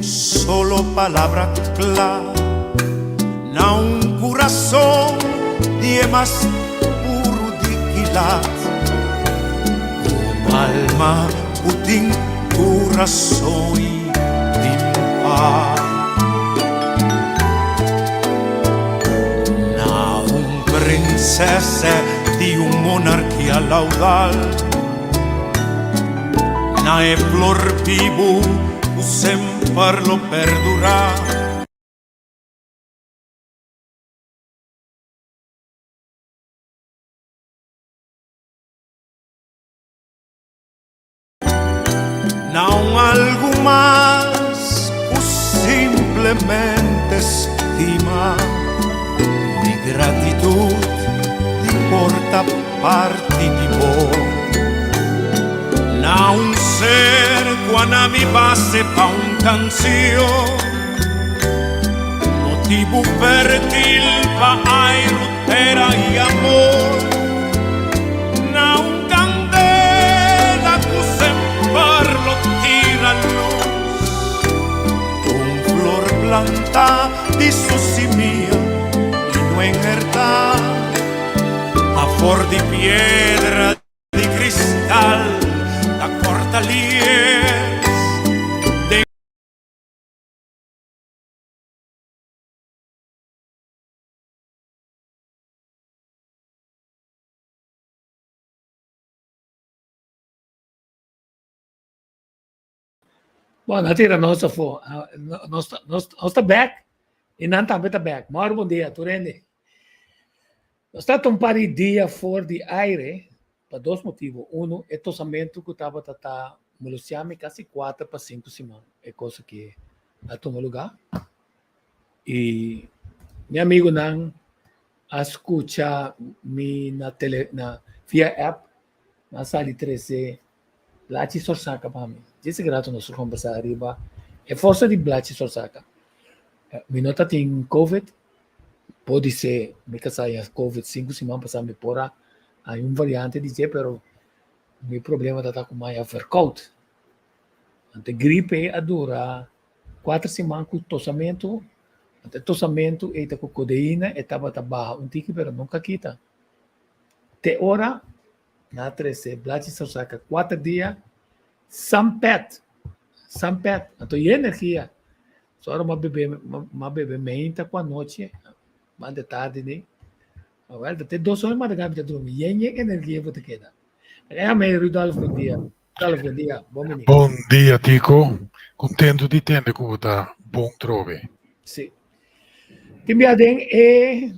solo palabra kla Na un kurason di e mas puru di kilat Un alma ku tin kurason i tin pas Na un prinsesa di un monarkia laudal Na e flor bibu ku semper lo perdurá. Na un algu mas ku simplemente stima. Mi gratitut di por ta parti di bo. Na un ser ku a na mi base pa un kansion. Motibu fértil pa airu, tera i amor. Na un kandela ku semper lo tira lus. Un flor plantá di su simia i no enhertá. Afor di piedra di cristal ta corta lies den. Bon, nan tira nos afó. Nos ta, nos, nos ta bek i nan tambe ta bek. Mòru bon dia, tur hende. Nos ta un par di dia for di aire pa dos motibu. Uno, e tosamentu ku tabata ta molestiá mi kasi kuater pa sinku siman. E kos aki a tuma lugá. I mi amigunan a skucha mi na tele, na via app, nan a sali trese Blachi Sorsaka pa mi. Djis rato nos a kombersá riba e forsa di Blachi Sorsaka. Mi no ta tin Covid, podisé mi ka sa ya Covid sinku siman pasá mi por a haña un variante di dje, pero mi problema ta ta ku mi a haña verkoud. Anto e gripe a dura kuater siman ku tosamentu, anto e tosamentu ei ta ku kodeina e tabata baha un tiki pero nunka kita. Te ora Na trese blachi sosaka kuater dia san pet san pet anto y energia so ora m'a bebe m'a bebe meinta ku anochi mas de tardi ni awel ta te dos ora madruga mi ta drumi yen yen energia bo ta keda Ame Rudolf bon dia Rudolf bon dia bon bini. Bon dia Tico, contento di tende cu bo ta bon trobe. Si. Tin bia den e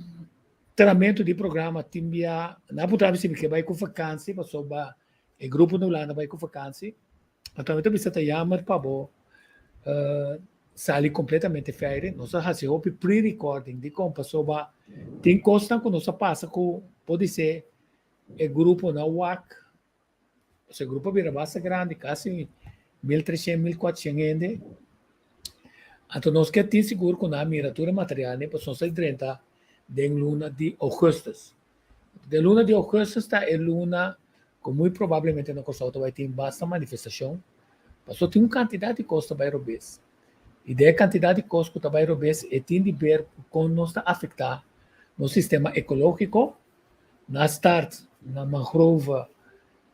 Tramentu di programa tin bia nan por traha si mi ke bai ku vakansi pasobra e grupo na Hulanda bai ku vakansi anto mi ta bisa ta yamer pa bo sali kompletamente feire nos a hasi hopi pre-recording dikon pasobra tin kosnan ku nos a pasa ku podisé e grupo no a wak Pasobra e grupo a bira basta grandi, kasi 1300, 1400 hende. Anto nos ke tin sigur ku nan a mira tur e materialnan pasobra nos a drenta den luna di ougùstùs. Den luna di ougùstùs ta e luna ku muy probablemente na Kòrsou ta bai tin basta manifestashon, pasobra tin un kantidat di kos ta bai robes. I den e kantidat di kos ku ta bai robes e tin di ber ku kon nos ta afektá nos sistema ekológiko. Na start na mangrove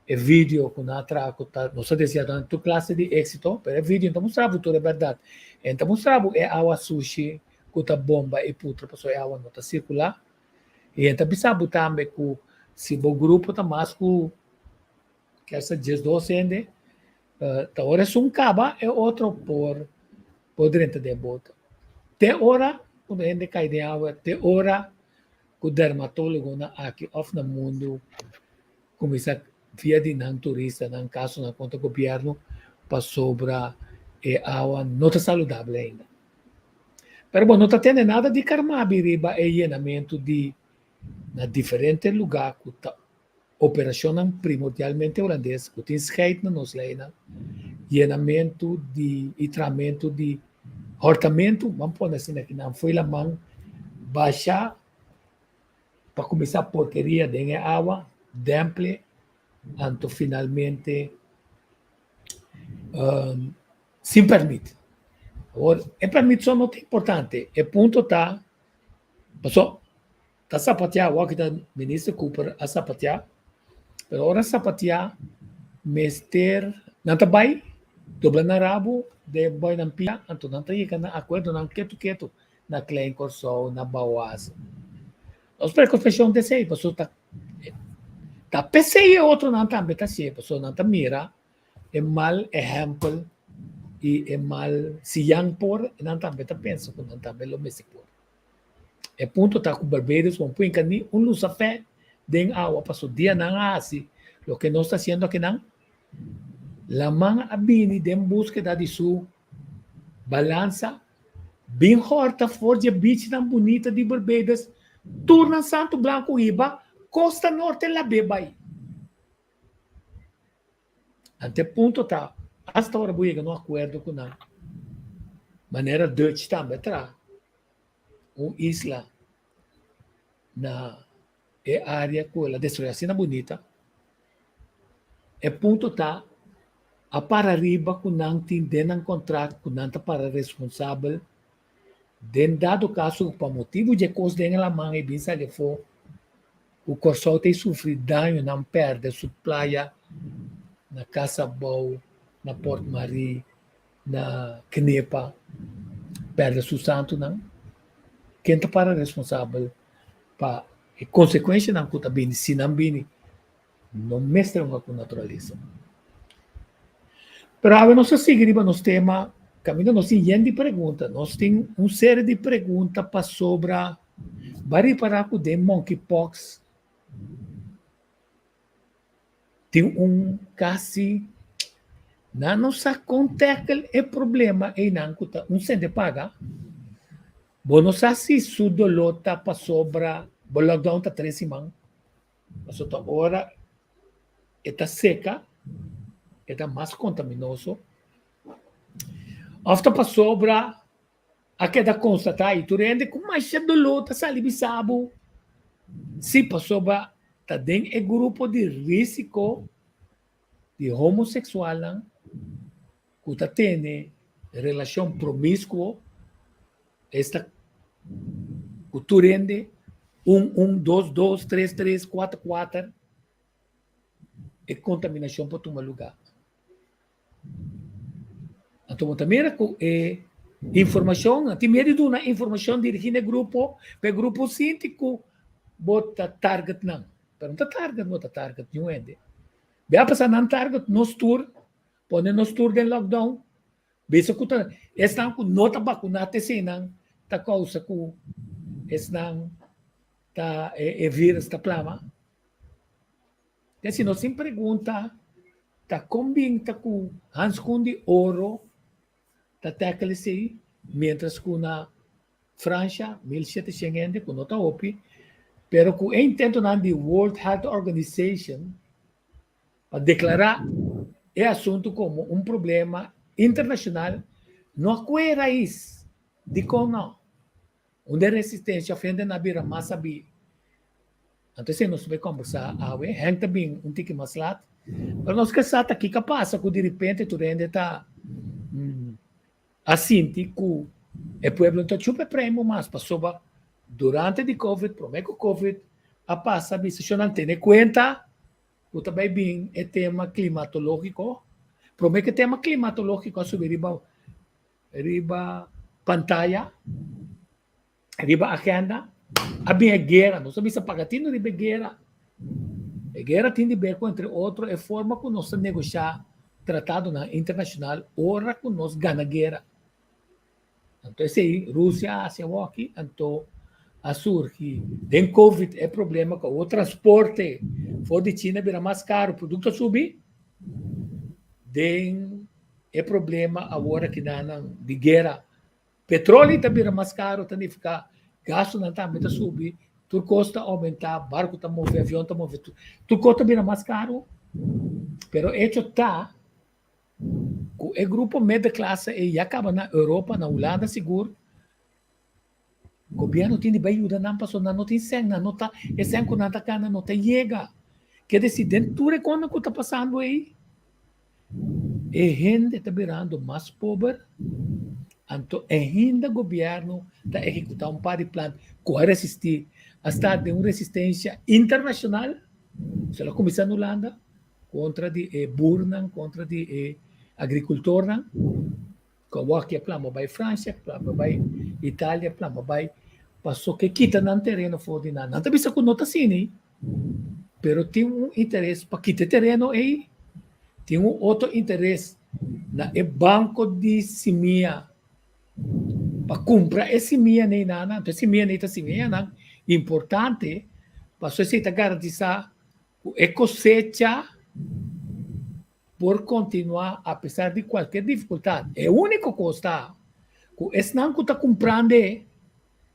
e video ku nan a traha ku ta nos ta desea nan tur klase di éksito pero e video no ta mustra bo tur e bèrdat e no ta mustra bo e awa sushi ku ta bomba e putra pasobra e awa no ta sirkulá i e ta bisa bo tambe ku si bo grupo ta mas ku kesa diesdos hende ta ora esun kaba e otro por por drenta den boto te ora ku hende kai den awa te ora ku dermatólogonan aki òf na mundu kuminsá via di nan turistanan kasonan kontra gobièrnu pasobra e awa no ta saludabel ainda. Pero bo no ta tende nada di Carmabi riba e yenamentu di na diferente lugá ku ta operashonnan primordialmente hulandes ku tin scheid na nos leinan, yenamentu di i tramentu di Hortamentu, ban pone asina ki nan foi laman basha pa kuminsá porkeria den e awa, dèmple, anto finalmente sin pèrmit. Awor, e permit so no ta importante. E punto ta, paso ta sapateá, awor ki ta Minister Cooper a sapateá, pero ora sapateá mester, nan ta bai dobla nan rabo den bai nan pia, anto nan ta yega na akuerdonan ketu ketu na Klein Kòrsou, na Baoase. Nos preokupashon ta esei, pasobra ta ta p'esei e otronan tambe ta hasié, pasobra nan ta mira e mal ehèmpel i e mal si yan por, nan tambe ta pensa ku nan tambe lo mester por. E punto ta ku Barbados bon por hinka ni un lusafè den awa pasobra dia nan a hasi loke nos ta hasiendo akinan, laman a bini den búskeda di su balansa Bin hòrta for dje bichnan bunita di Barbados, tur nan santu blanku hiba kosta norte lab'é bai. Ante punto ta, asta ora bo yega na un akuerdo ku nan, manera Dutch tambe a traha un isla na e área ku el a destruí asina bunita. E punto ta a para riba ku nan tin den nan kontrakt ku nan ta para responsabel den dado kaso ku pa motibu dje kos den e laman e bin sali afó ku Kòrsou ta sufri daño nan pèrdè su playa na Casa Abou, na Port Marie, na Kenepa, pèrdè su santunan. Ken ta para responsabel pa e konsekuenshanan ku ta bini si nan bini? No mester hunga ku naturalesa. Pero awe nos ta sigui riba nos tema kaminda nos tin yen di pregunta. Nos tin un serie di pregunta pasobra bo a ripará ku den monkeypox tin un kasi nan no sa kon tackle e problema einan ku ta un sende paga. Bo no sa si su doló ta pasobra bo lockdown ta tres siman. Pasobra ta ora e ta seka, e ta mas kontaminoso. Òf ta pasobra a keda konstatá i tur hende ku masha doló ta sali bisa bo. Sí, pasobra ta den e grupo di rísiko di homoseksualnan ku ta tene relashon promiskuo, esta ku tur hende, un un, dos dos, tres tres, kuater kuater, e kontaminashon por tuma lugá. Anto bo ta mira ku e informashon, tin miedu di duna informashon dirigí na e grupo, pa e grupo sinti ku bo ta target nan. Pero no ta target, bo ta target niun hende. Bia pasa nan target nos tur, pone nos tur den lockdown, bisa ku ta esnan ku no ta bakuná te eseinan ta kousa ku esnan ta e virus ta plama. Te si nos tin pregunta ta kon bin ta ku hanskun di oro ta tackle esei mientras ku na Francia 1700 hende ku no ta hopi pero ku e intentonan di World Health Organization pa deklará e asuntu komo un problema internashonal no a kue rais. Dikon no? Unda e resistensia òf hende na bira mas sabí? Anto esei nos ta bai kòmbersá awe. Henk ta bin un tiki mas lat. Pero nos ke sa ta kiko a pasa ku direpente tur hende ta a sinti ku e pueblo no ta chupa e premio mas pasobra durante di covid, promé ku covid a pasa bisa shonnan tene kuenta ku ta bai bin e tema klimatológiko. Promé ku e tema klimatológiko a subi riba riba pantaya, riba agenda, a bin e guera. Nos a bisa paga tinu riba e guera. E guera tin di ber ku entre otro e forma ku nos ta negoshá tratadonan internashonal ora ku nos gana guera. Anto esei Rusia a hasi awoki, anto a surgi den covid e problema ku awor transporte for di China bira mas karu, produkto a subi. Den e problema awor akinanan di guera, petroli ta bira mas karu, ta nifiká gastunan tambe ta subi, tur kos ta oumentá, barku ta move, avion ta move, tur kos ta bira mas karu. Pero echo ta Ku e grupo middenklasse ei ya kaba na Europa, na Hulanda sigur, gobierno tin di bai yuda nan pasobra nan no tin sèn, nan no ta, e sèn ku nan ta gana no ta yega. Ke desi den tur e kosnan ku ta pasando ei, e hende ta birando mas pober. Anto ainda gobièrnu ta ehekutá un par di plan ku a resistí, a sta den un resistensia internashonal, se lo kuminsá na Hulanda kontra di e boernan, kontra di e agrikultornan, ku awor aki a plama bai Fransia, a plama bai Italia, a plama bai paso ke kita nan tereno for di nan. Nan ta bisa ku no ta asina, pero tin un interes pa kita e tereno ei, tin un otro interes na e banko di simia pa kumpra e simia nei nan, anto e simia nei ta simianan importante pasobra esei ta garantisá ku e kosecha por kontinuá apesar di kualker difikultat. E úniko kos ta ku esnan ku ta kumprand'e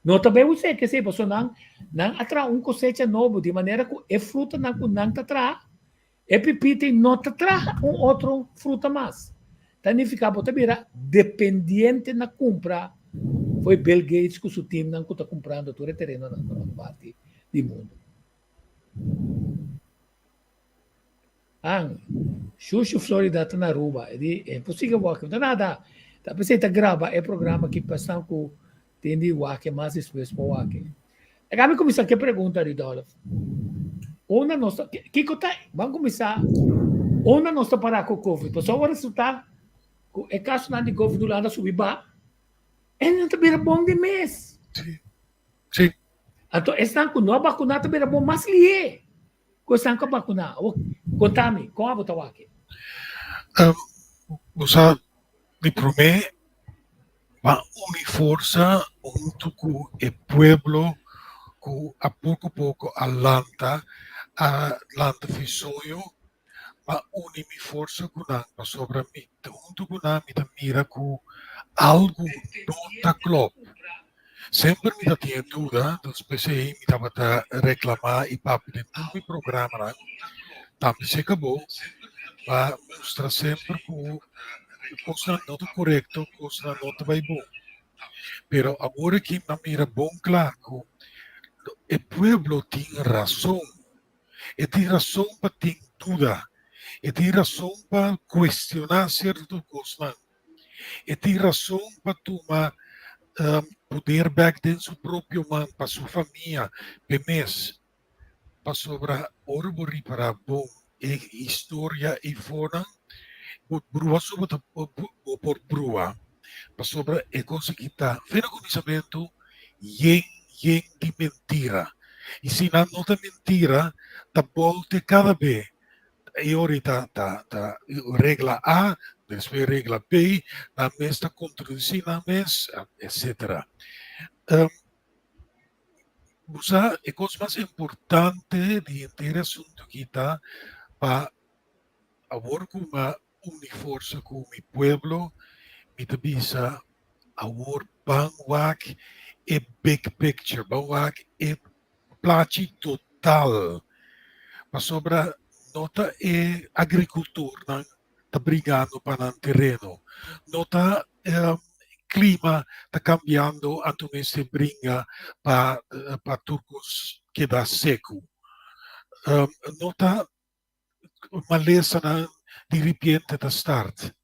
no ta bai us'é kesei pasobra nan nan a traha un kosecha nobo di manera ku e frutanan ku nan ta traha e pipita no ta traha un otro fruta mas. Ta nifiká bo ta bira dependiente na kumpra fo'i Bill Gates ku su timnan ku ta kumprando tur e terenonan na otro parti di mundu. An, Shushu Florida ta na Aruba. E di, e por sigui wak, no ta nada. Ta p'esei ta graba e programa aki pa esnan ku tin di wak mas despues por wak. Laga mi kuminsá ku e pregunta, Rudolf. Unda nos ta, kiko ta, ban kuminsá, unda nos ta pará ku Covid? Pasobra awor resultá ku e kasonan di Covid Hulanda subi ba, e nan ta bira bon di mes. Sí, sí. Anto esnan ku no a bakuná ta bira bon mas lihé. Kosnan ku a bakuná. Awor, konta mi, kon abo ta wak? Bo sa, di promé, ban uni forsa huntu ku e pueblo ku a poko poko a lanta, a lanta fi soño, ban uni mi forsa ku nan pasobra mi huntu ku nan mi ta mira ku algu no ta klòp. Semper mi ta tin e duda, dus p'esei mi tabata reklamá i papia den tur mi programanan, tambe si e kabó, pa mustra semper ku kosnan no ta korekto, kosnan no ta bai bon. Pero awor aki mi a mira bon kla ku e pueblo tin rason, e tin rason pa tin duda, e tin rason pa kuestioná sierto kosnan. E tin rason pa tuma poder bek den su propio man pa su famia, p'e mes. Pasobra ora bo ripará bon e historia eifonan, bo brua so bo ta bo por brua. Pasobra e kos aki ta fe na kuminsamentu yen yen di mentira. I si nan no ta mentira, ta bolte kada be. E ora ta ta ta regla A, despues regla B, nan mes ta kontradisí nan mes, etcetera. Bo sa e kos mas importante di henter e asuntu aki ta pa awor ku mi a uni forsa ku mi pueblo, mi ta bisa awor ban wak e big picture, ban wak e plachi total pasobra no ta e agrikultornan ta brigando pa nan tereno, no ta klima ta kambiando anto mester bringa pa pa tur kos keda seku, no ta malesanan di ripiente ta start.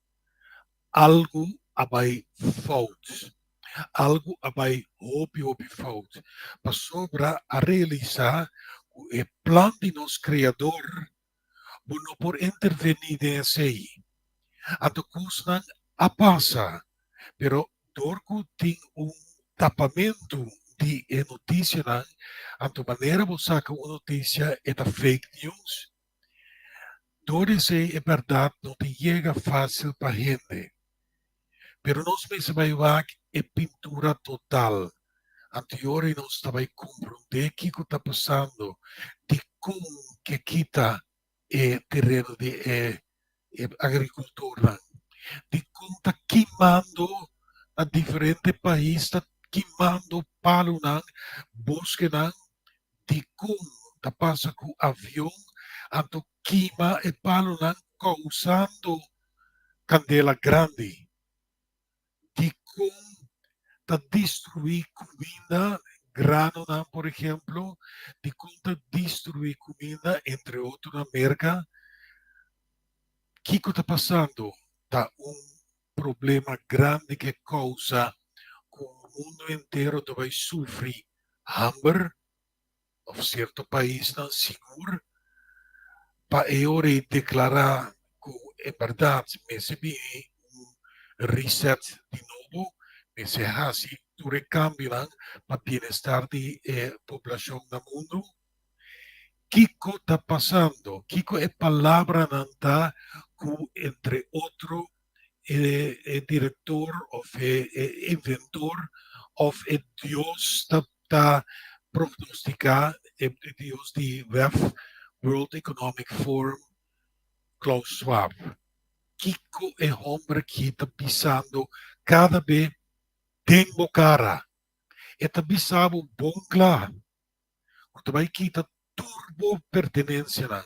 Algu a bai fout. Algu a bai hopi hopi fout. Pasobra a realisá ku e plan di nos Kreador bo no por intervení den esei. Anto kosnan a pasa, pero dor ku tin un tapamentu di e notisianan, anto manera bo saka un notisia e ta fake news. Dor di esei e bèrdat no ta yega fásil pa hende. Pero nos mester bai wak e pintura total. Anto e ora ei nos ta bai komprondé kiko ta pasando, dikon ke kita e tereno di e agrikultornan, dikon ta kimando na diferente pais, ta kimando palunan, boskenan, dikon ta pasa ku avion anto kima e palunan kousando kandela grandi. Dikon ta destruí kuminda, granonan por ehemplo, dikon ta destruí kuminda entre otro na Merka? Kiko ta pasando? Ta un. problema grandi ku e kousa ku mundu entero ta bai sufri hamber òf sierto paisnan sigur pa e ora ei deklará ku en bèrdat mester bini un reset di nobo, mester hasi tur e kambionan pa bienestar di e poblashon na mundu. Kiko ta pasando? Kiko e palabranan ta ku entre otro e e direktor òf e e inventor òf e Dios ta ta prognostiká e Dios di wef, World Economic Forum, Klaus Schwab? Kiko e hòmber aki ta bisando kada be den bo kara? E ta bisa bo bon kla ku ta bai kita tur bo pertenensianan.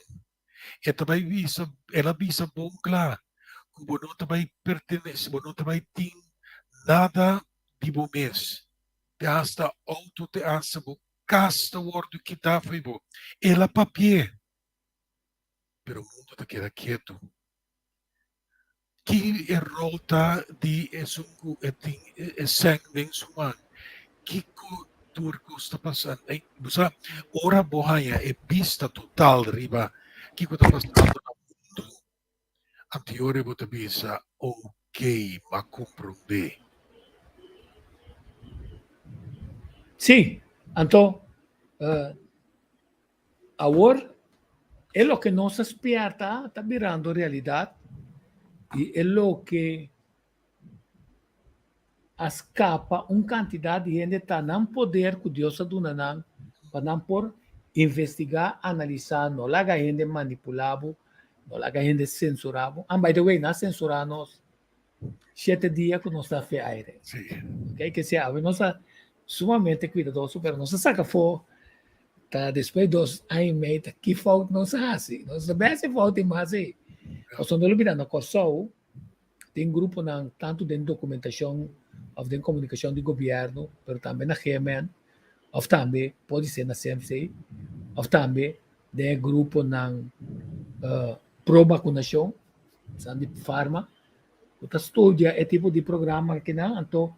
E ta bai bisa, el a bisa bon kla ku bo no ta bai pertenese, bo no ta bai tin nada di bo mes. Te hasta outo, te hasta bo kas ta wòrdu kitá fo'i bo. El a papi'é, pero mundu ta keda ketu. Ki e rol ta di esun ku e tin e sèn den su man? Kiko tur kos ta pasando? Ey, bo sa, ora bo haña e bista total riba kiko ta pasando na mundu, anteori bo ta bisa, Okey, m'a komprondé. Sí, anto Awor, e loke nos a spièrta ta birando realidat i e loke a skapa un kantidat di hende ta nan poder ku Dios a duna nan pa nan por investigá, analisá, no laga hende manipulá bo, no laga hende sensurá bo. And by the way, nan a sensurá nos shete dia ku nos ta fe aire. Okay, ke sea awe nos ta sumamente kuidadoso, pero nos a saka afó ta despues dos aña i mei ta ki fout nos a hasi. Nos ta bin hasi fout i mas ei. Pasobra no lubida na Kòrsou tin gruponan tantu den dokumentashon òf den komunikashon di gobièrnu, pero tambe na GMN òf tambe podi ser na CMC òf tambe den e gruponan pro bakunashon. San di farma ku ta studia e tipo di programa akinan, anto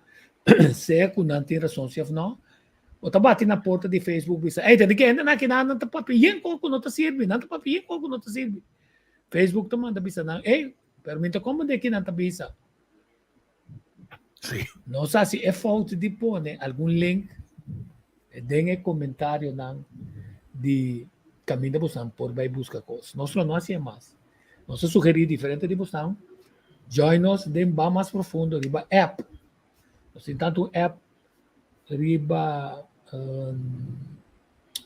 sea ku nan tin rason si òf no, bo ta bati na porta di Facebook bisa, ey, ta di ke hendenan akinan nan ta papia yen kos ku no ta sirbi, nan ta papia yen kos ku no ta sirbi. Facebook ta manda bisa nan, ey, pero mi ta komprende ki nan ta bisa. Sí. Nos hasi e fout di pone algun link den e komentarionan di kaminda bosan por bai buska kos. Nos lo no hasié mas. Nos a sugerí diferente di bosan join nos den Ba Mas Profundo riba app. Nos tin tantu un app riba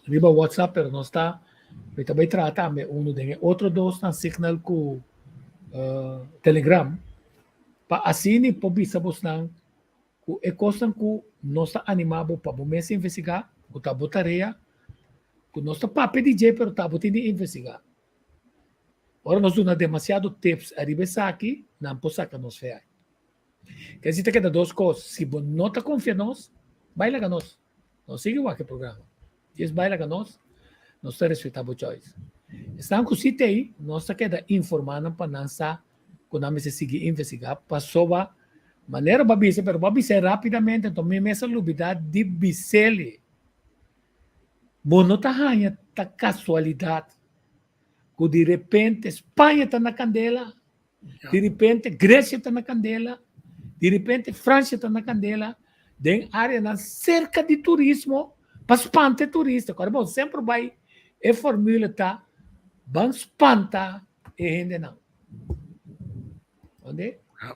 riba WhatsApp, pero nos ta mi ta bai traha tambe unu den e otro dosnan Signal ku Telegram. Pa asina por bisa bosnan ku e kosnan ku nos ta animá bo pa bo mes investigá, ku ta bo tarea, ku nos ta papia di dje pero ta bo tin di investigá. Ora nos duna demasiado tips ariba esaki, nan por saka nos fe ai. Ke si ta keda dos kos, si bo no ta konfia nos, bai laga nos. No sigui wak e programa. Djes bai laga nos, nos ta respetá bo choice. Esnan ku si t'ei, nos ta keda informá nan pa nan sa ku nan mester sigui investigá pasobra manera bo a bisa, pero bo a bis'é rápidamente, anto mi mes a lubidá di bis'é. Bo no ta haña ta kasualidat ku di repente Spaña ta na kandela, di repente Grecia ta na kandela, di repente Francia ta na kandela, den áreanan serka di turismo pa spanta e turista. Kòrda bo semper bai e formula ta ban spanta e hendenan. Onde? Ja.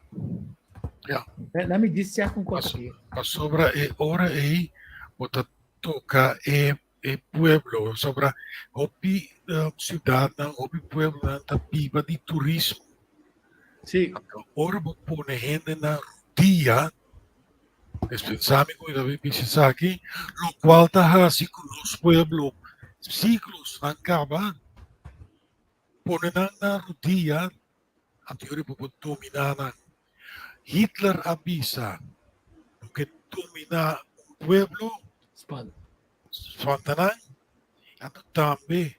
Ja. Let me just check un kos aki. Pasobra e ora ei bo ta toka e e pueblo, pasobra hopi siudatnan, hopi pueblonan ta biba di turismo. Sí. Anto ora bo pone hende na rudia, dispensá mi ku mi ta bisa esaki, lokual ta hasi ku nos pueblo siglosnan kaba, pone nan na rudia, anto yori bo por dominá nan. Hitler a bisa, bo ke dominá un pueblo, Spanta. Spanta nan. Anto tambe,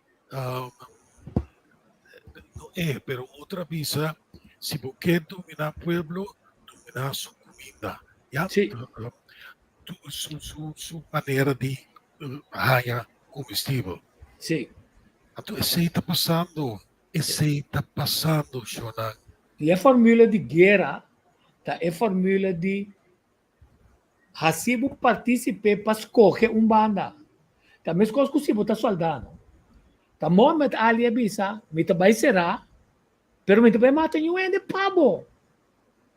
no e, pero otro a bisa, si bo ke dominá pueblo, determiná su kuminda, ya? Su, su, su manera di haña komestibel. Anto esei ta pasando, esei ta pasando, shonnan. I e formula di guera ta e formula di hasi bo partísipe pa skohe un banda. Ta meskos ku si bo ta soldá, no? Ta Mohammed Ali a bisa, Mi ta bai será, pero mi ta bai mata niun hende pa bo.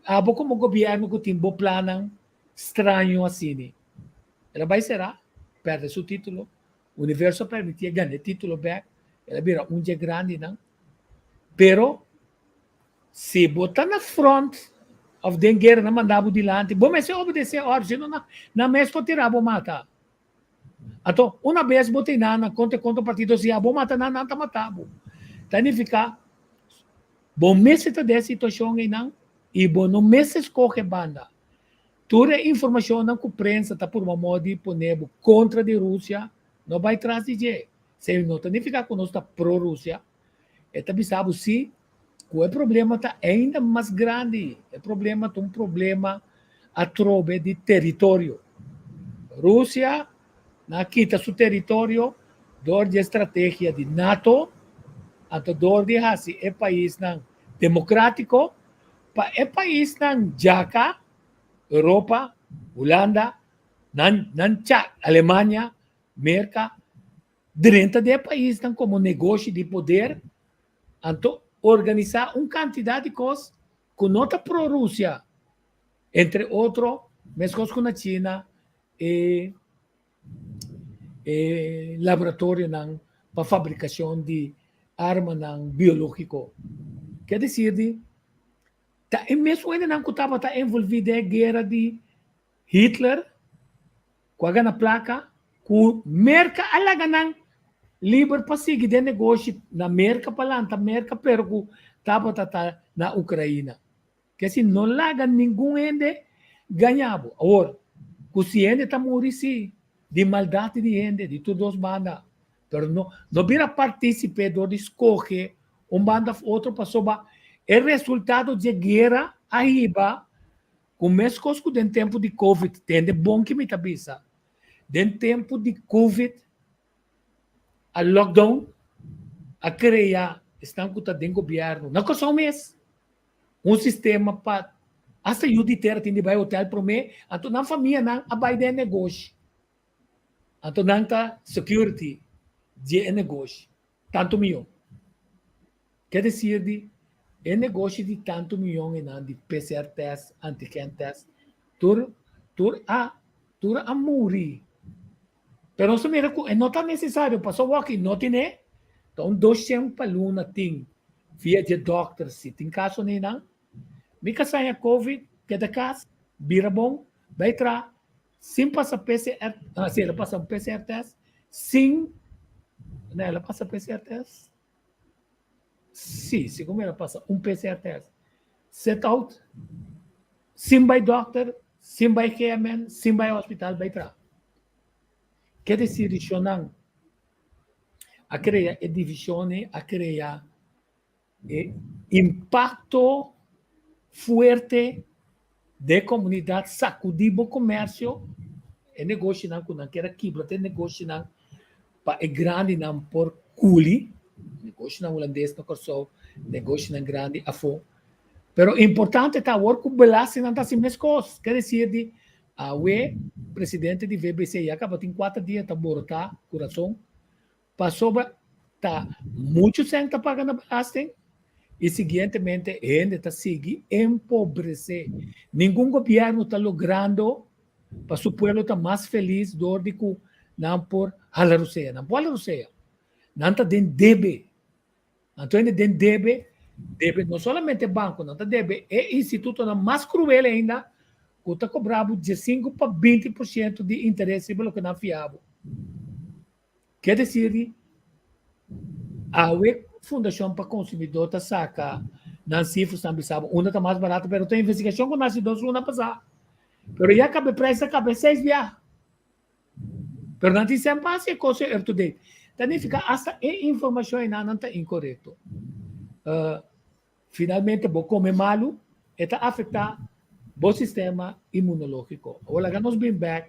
Abo komo gobièrnu ku tin bo plannan straño asini. El a bai será, pèrdè su título. Universo a permitié gana e título bèk, el a bira un dje grandinan. Pero si bo ta na front of den guera nan manda bo dilanti, bo mester obedesé òrdu, si no nan mes por tira bo mata. Anto, una bes bo tin nan na kontra e kontra partido, si abo mata nan, nan ta mata bo. Ta nifiká bo mester ta den e situashon einan i bo no mester skohe banda. Tur e informashonnan ku prensa ta purba moda di pone bo kontra di Rusia, no bai tras di dje. Esei no ta nifiká ku nos ta pro-Rusia. E ta bisa bo si ku e problema ta ainda mas grandi. E problema ta un problema atrobe di teritorio. Rusia na kita su teritorio dor di e strategia di nato, anto dor di hasi e paisnan demokratiko pa e paisnan djaka, Europa, Hulanda, nan nan cha Alemania, Merka, Drenta den e paisnan komo negoshi di poder, anto organisá un kantidat di kos ku no ta pro Rusia, entre otro, meskos ku na China, e e laboratorionan pa fabrikashon di armanan biológiko. Ke desir di ta e mesun hendenan ku tabata envolví den e guera di Hitler ku a gana plaka ku Merka a laga nan liber pa sigui den negoshi na Merka pa lanta Merka pero ku tabata ta na Ukraina. Ke si no laga ningun hende gaña bo. Awor ku si hende ta muri si di maldat di hende di tur dos banda pero no no bira partisipe dor di skohe un banda of otro pasobra e resultado dje guera a hiba Ku meskos ku den tempu di covid, tende bon ki mi ta bisa, den tempu di covid a lockdown a krea esnan ku ta den gobièrnu na Kòrsou mes un sistema pa asta yu di tera tin di bai hotel promé, anto nan famianan a bai den e negoshi, anto nan ta security di e negoshi. Tantu miyon. Ke desir di e negoshi di tantu miyon einan di PCR test, antigen test, tur tur a tur a muri. Pero nos ta mira ku e no ta nesesario pasobra wòki no tine, ta un doshen pa luna tin via dje dòkter si tin kaso einan. Mi kasaña covid, keda kas, bira bon, bai traha, Sin pasa PCR, ah, si, el a pasa un PCR test, sin, no, el a pasa PCR test? Sí, segun el a pasa un PCR test. Set out, sin bai dokter, sin bai GMN, sin bai hospital, bai traha. Ke desir di shonnan a krea e divishon ei, a krea E impakto fuerte den e komunidat sakudí bo komersio, e negoshinan ku nan kier a kibra ta e negoshinan pa e grandinan por kuli, negoshinan hulandes na Kòrsou, negoshinan grandi afó. Pero importante ta awor ku belastingnan ta hasi meskos, ke desir di awe presidente di VBC ya kaba tin kuater dia ta borotá ku rason Pasobra ta muchu sèn ta paga na belasting i siguientemente hende ta sigui empobresé. Ningun gobièrnu ta logrando pa su pueblo ta mas felis dor di ku nan por hala rosea. Nan por hala rosea. Nan ta den debe. Anto hende den debe, debe no solamente bankonan, ta debe e institutonan mas kruel ainda ku ta kobra bo diesinku pa 20% di interes riba loke nan fia bo. Ke desir di awe Fundashon pa Konsumidó ta saka nan sifrasnan bisa bo unda ta mas barato pero ta investigashon ku nan hasi dos luna pasá pero ya kaba e preis a kaba e seis biaha pero nan tin semper hasi e kos up to date ta nifiká asta e informashon einan nan ta inkorekto. Finalmente bo kome malu e ta afektá. Bo sistema imunológiko. Awor laga nos bin bèk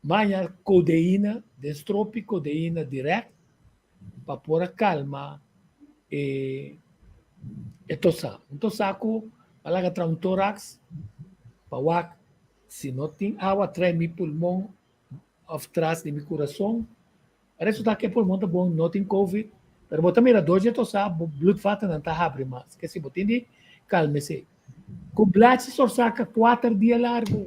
maña kodeina den stropi kodeina dirèkt pa por a kalma e e tosá. Un tosá ku a laga traha un toraks pa wak si no tin awa trae mi pulmon òf tras di mi kurason. A resultá ku e pulmon ta bon, no tin covid, pero bo ta mira dor dje tosá bo bloedvatennan ta habri mas. Ke si bo tin di kalma esei. Ku blachi sorsaka kuater dia largu.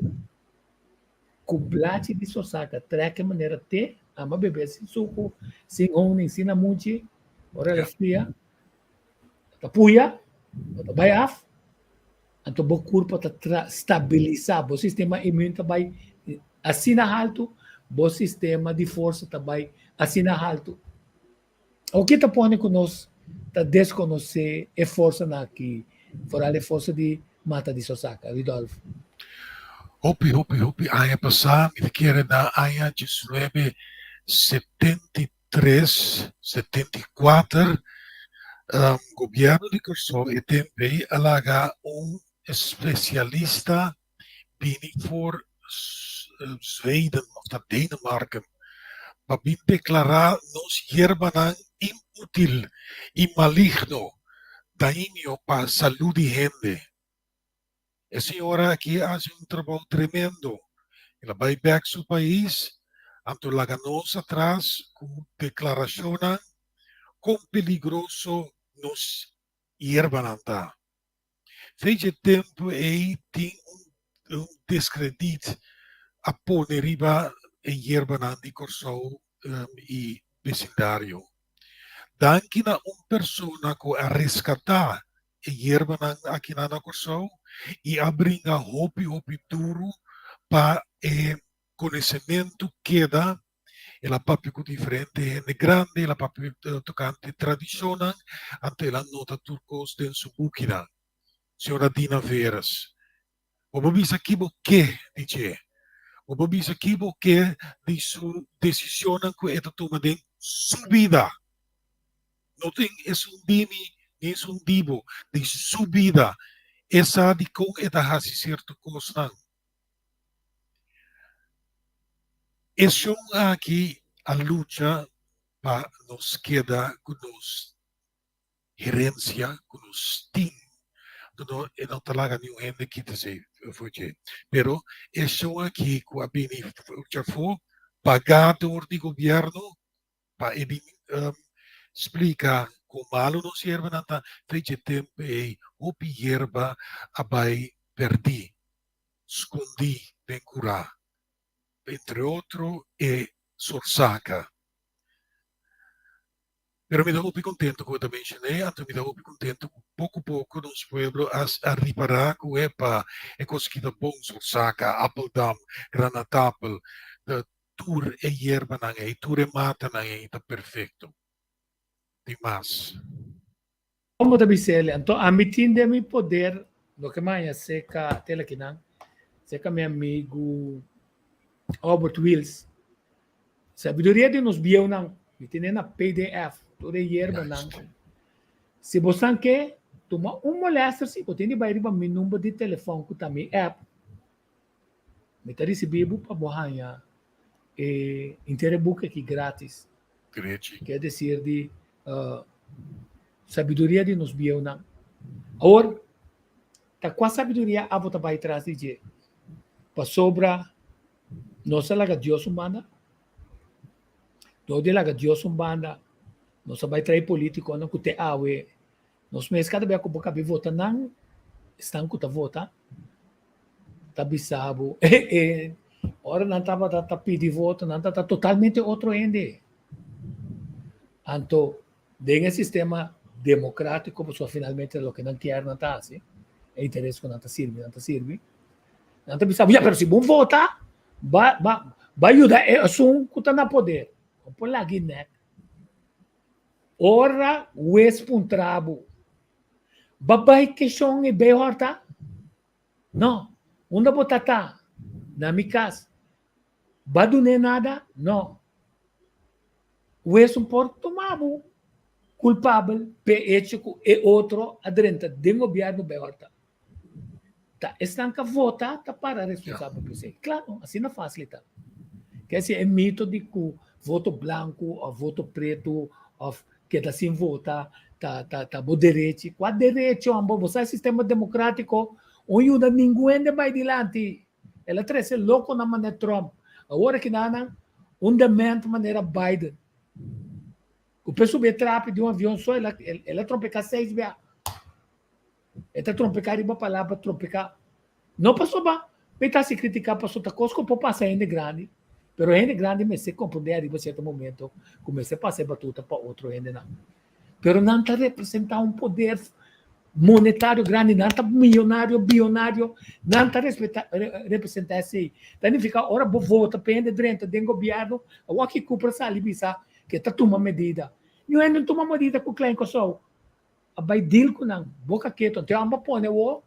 Ku blachi di sorsaka trek e manera te, ama bebe sin suku, sin honing, sin lamunchi, ora el a fria, ta puya, bo ta bai af, anto bo kurpa ta tra stabilisá, bo sistema imun ta bai asina haltu, bo sistema di forsa ta bai asina haltu. Oke ta pone ku nos ta deskonosé e forsanan aki, foral e forsa di mata di Sosaka, Rudolf? Hopi, hopi, hopi aña pasá, mi ta kere na aña 1973, 74, gobièrnu di Kòrsou e tempu ei a laga un spesialista bini for Zweden of ta Denemarken pa bin deklará nos yerbanan inútil i maligno, dañino pa salú di hende. E señora aki a hasi un trabou tremendo. El a bai bèk su pais, anto laga nos atras ku deklarashonnan kon peligroso nos yerbanan ta. Fecha e tempu ei tin un deskrediet a pone riba e yerbanan di Kòrsou i besindario. Danki na un persona ku a reskatá e yerbanan akinan na Kòrsou i a bringa hopi hopi duru pa e konosementu keda. El a papia ku diferente hende grandi, el a papia tokante tradishonnan, anto el a nota tur kos den su bukinan. Señora Dina Veeris, bo por bisa ki bo ke di dje. Bo por bisa ki bo ke di su desishonnan ku e ta tuma den su bida. No tin esun di mi ni esun di bo, di su bida. E sa dikon e ta hasi sierto kosnan. E shon aki a lucha pa nos keda ku nos herensia ku nos tin. No, e no ta laga niun hende kita esei for dje. Pero e shon aki ku a bini for djafó, pagá dor di gobièrnu pa e bin splika kon malu nos yerbanan ta, fe dje tempu ei hopi yerba a bai pèrdí, skondí den kurá, entre otro e sorsaka. Pero mi ta hopi kontentu ku bo ta menshoné, anto mi ta hopi kontentu ku poko poko nos pueblo a a ripará ku epa e kos aki ta bon, sorsaka, apeldam, granatapel, Tur e yerbanan ei, tur e matanan ei ta perfecto. Tin mas. Como ta bis'el, Anto ami tin den mi poder loke mi haña cerca tel akinan, cerca mi amigu Albert Wills. Sabiduria di nos bieunan, mi tene na pdf, tur e yerbanan. Si bosan ke, tuma un molester si, bo tin di bai riba mi number di telefon ku ta mi app. Mi ta risibí bo pa bo haña e inter e buki aki gratis. Grechi. Ke desir di sabiduria di nos bieunan. Awor, ta kua sabiduria abo ta bai tras di dje? Pasobra nos a laga Dios un banda? Dor di laga Dios un banda, nos a bai trae politikonan ku te awe Nos mes kada bia ku bo kabi vota nan, esnan ku ta vota ta bisa bo e ora nan tabata ta pidi voto nan ta totalmente otro hende. Anto den e sistema demokratiko pasobra finalmente loke nan kier nan ta hasi, e interes ku nan ta sirbi nan ta sirbi, nan ta bisa bo ya pero si bo vota ba ba ba yuda e esun ku ta na poder. Bo por lag'i nek. Ora wes puntra bo, Ba bai keshon e bei hòrta? No. Unda bo ta ta? Na mi kas. Ba dun'é nada? No. Wes un por tuma bo kulpabel p'e echo ku e otro a drenta den gobièrnu bai hòrta. Ta esnan ku vota ta para responsabel pa esei. Klaro, asina fásil ta. Ke si e mito di ku voto blanku òf voto pretu òf keda sin vota ta ta ta bo derechi. Kua derecho ambo? Bo sa e sistema demokrátiko un yuda ningun hende bai dilanti. El a trese lokonan manera Trump. Awor aki nan un dement manera Biden. Ku pe subi e trapi di un avion so el a el a trompeká seis bia. E ta trompeká riba palabra trompeká. No pasobra mi ta hasi kritiká pasobra ta kos ku por pasa hende grandi, pero hende grandi mester komprondé ariba sierto momento ku mester pasa e batuta pa otro hendenan. Pero nan ta representá un poder monetario grandi, nan ta miyonario, biyonario, nan ta respetá representá esei. Ta nifiká ora bo vota pa hende drenta den gobièrnu, awor ki Cooper sali bisa ku e ta tuma medida. Niun hende no tuma medida ku Klein Kòrsou. A bai deal ku nan, boka ketu. Anto amba pone awor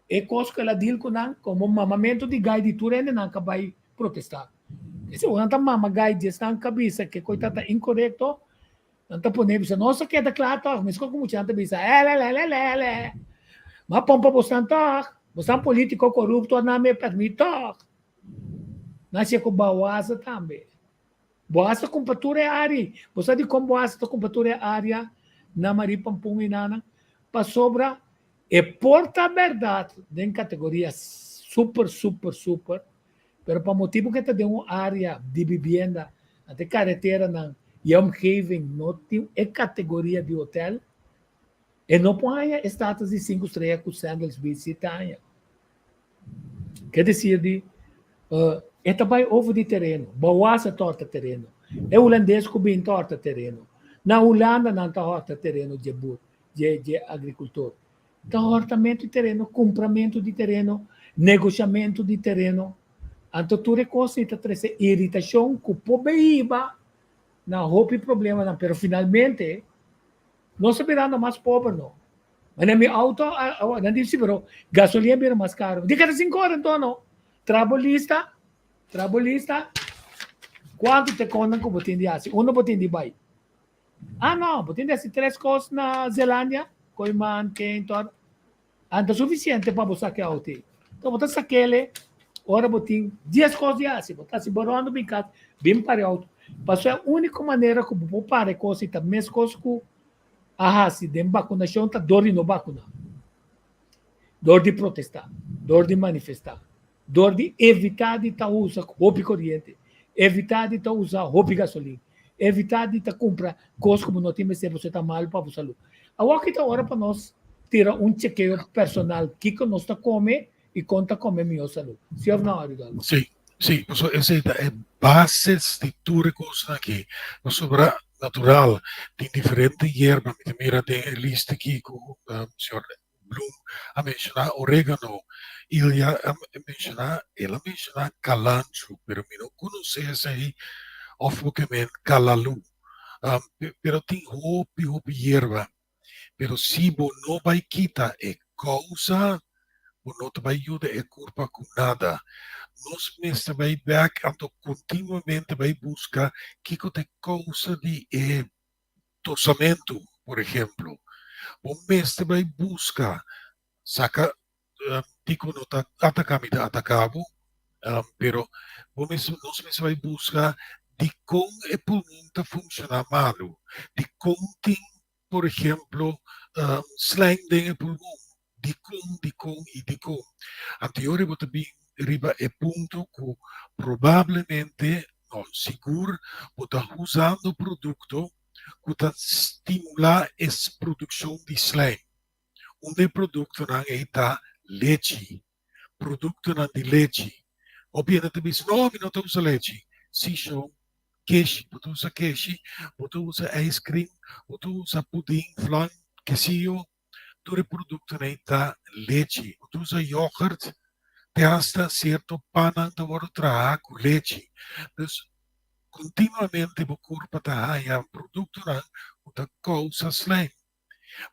e kos ku el a deal ku nan komo mamamentu di gai di tur hendenan ku a bai protestá. Esei ora nan ta mama gai di esnan ku a bisa ke kos ta ta inkorekto, nan ta pone bisa nos a keda kla tòg, meskos ku muchanan ta bisa elelelelele. Ma pompa bosnan tòg, bosnan polítiko korupto a nan me pèrmit tòg. Nan hasié ku bawasa tambe. Boaz ta kumpra tur e área. Bo sa dikon Boaz ta kumpra tur e área na Marie Pampun i Nana? Pasobra e por ta bèrdat den kategoria super, super, super, pero pa motibu ku e ta den un área di bibienda, anto e kareteranan i e omgeving no tin e kategoria di hotel, e no por haña e status di sinku strea ku Sandals Beach si ta haña. Ke desir di e ta bai over di tereno, Boaz a torta tereno, e hulandes ku bin torta tereno, na Hulanda nan ta horta tereno dje bur, dje dje agrikultor. Ta hortamentu di tereno, kumpramentu di tereno, negoshamentu di tereno. Anto tur e kos ei ta trese iritashon ku por behiba na hopi problemanan, pero finalmente nos ta birando mas pober no. Manera mi auto, nan di si pero gasolina bira mas caro. Di cada 5 ora enton no. Traha bo lista, traha bo lista, cuanto te contan cu bo tin di haci, unda bo tin di bay. Ah no, bo tin di haci tres cos na Zelandia, Kooiman, Keintor, anto suficiente pa bo saca e auto ey. Enton bo ta saquele ora bo tin 10 cos di haci, bo ta haci bo rondo bin cas, bin para e auto. Pasobra e unico manera cu bo por para e cos ey ta mescos cu a hasi den bakunashon ta dor di no bakuná, dor di protestá, dor di manifestá, dor di evitá di ta usa hopi koriente, evitá di ta usa hopi gasolin, evitá di ta kumpra kos ku bo no tin mester pasobra ta malu pa bo salú. Awor ki ta ora pa nos tira un chekeo personal kiko nos ta kome i kon ta kome mihó salú. Sí òf no, Ridolfo? Sí, sí, pasobra esei ta e bases di tur e kosnan aki. Pasobra natural tin diferente yerba, mi ta mira den e lista aki ku señor Bloem a menshoná oregano, Ilya a menshoná, el a menshoná kalanchu, pero mi no konosé esei òf bo ke men kalalu. Pero tin hopi hopi yerba. Pero si bo no bai kita e kousa, bo no ta bai yuda e kurpa ku nada. Nos mester bai bèk anto kontinuamente bai buska kiko ta e kousa di e tosamentu, por ehemplo. Bo mester bai buska saka dikon no ta ataká mi ta ataká bo, pero bo mester nos mester bai buska dikon e pulmon ta funshoná malu, dikon tin por ehemplo slijm den e pulmon, dikon, dikon i dikon. Anto yori bo ta bin riba e punto ku probablemente, no sigur, bo ta usando produkto ku ta stimulá e produkshon di slijm. Un di e produktonan ei ta lechi, produktonan di lechi. Hopi hende ta bisa, no, mi no ta usa lechi. Si shon, keshi, bo ta usa keshi, bo ta usa ijskrim, bo ta usa pudin, flan, kesiyo, tur e produktonan ei ta lechi. Bo ta usa yoghurt, te hasta sierto pannan ta wòrdu traha ku lechi. Dus, kontinuamente bo kurpa ta haña produktonan ku ta kousa slijm.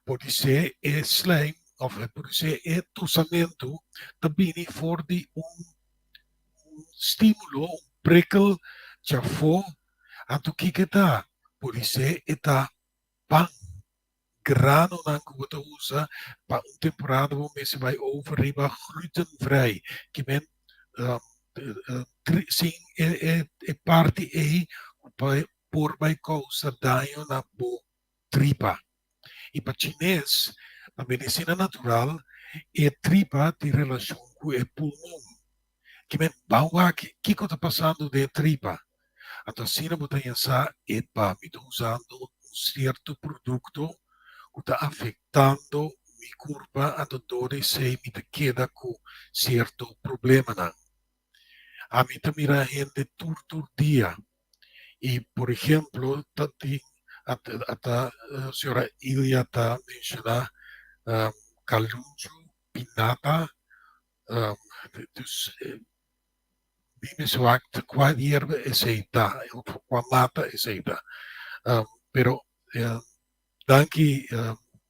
Podisé e slijm òf podisé e tosamentu ta bini for di un stímulo, un prikkel djafó. Anto kiko e ta? Podisé e ta pan. granonan ku bo ta usa pa un temporada bo mester bai over riba glutenvrij. Ke men sin e parti ei ku por bai kousa daño na bo tripa. I pa chines, pa medisina natural, e tripa tin relashon ku e pulmon. Ke men ban wak kiko ta pasando den e tripa. Anto asina bo ta pensa, epa, mi ta usando un sierto produkto ku ta afektando mi kurpa, anto dor di esei mi ta keda ku sierto problemanan. Ami ta mira hende tur tur dia i por ehemplo ta tin ata señora Ilia ta menshoná kalunchu, pinata, dus mi mester wak kua yerba esei ta of kua mata esei ta. Pero danki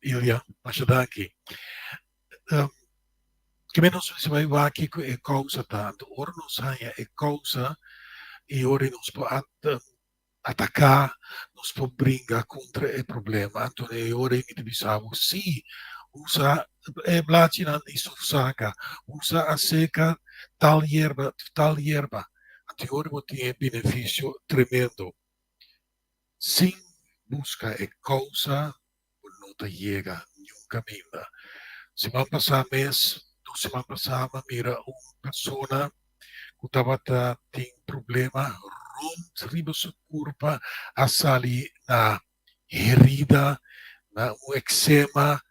Ilia, masha danki. Kimen nos mester bai wak kiko e kousa ta. Anto ora nos haña e kousa i ora nos por ataká, nos por bringa kontra e problema. Anto e ora ei mi ta bisa bo, sí, usa e blachinan di sufsaka, usa aseka tal yerba, tal yerba. Anto e ora bo tin e benefisio tremendo. Sin buska e kousa bo no ta yega niun kaminda. Siman pasá mes, dos siman pasá mi a mira un persona ku tabata tin problema rònt riba su kurpa a sali na herida, na un eksema,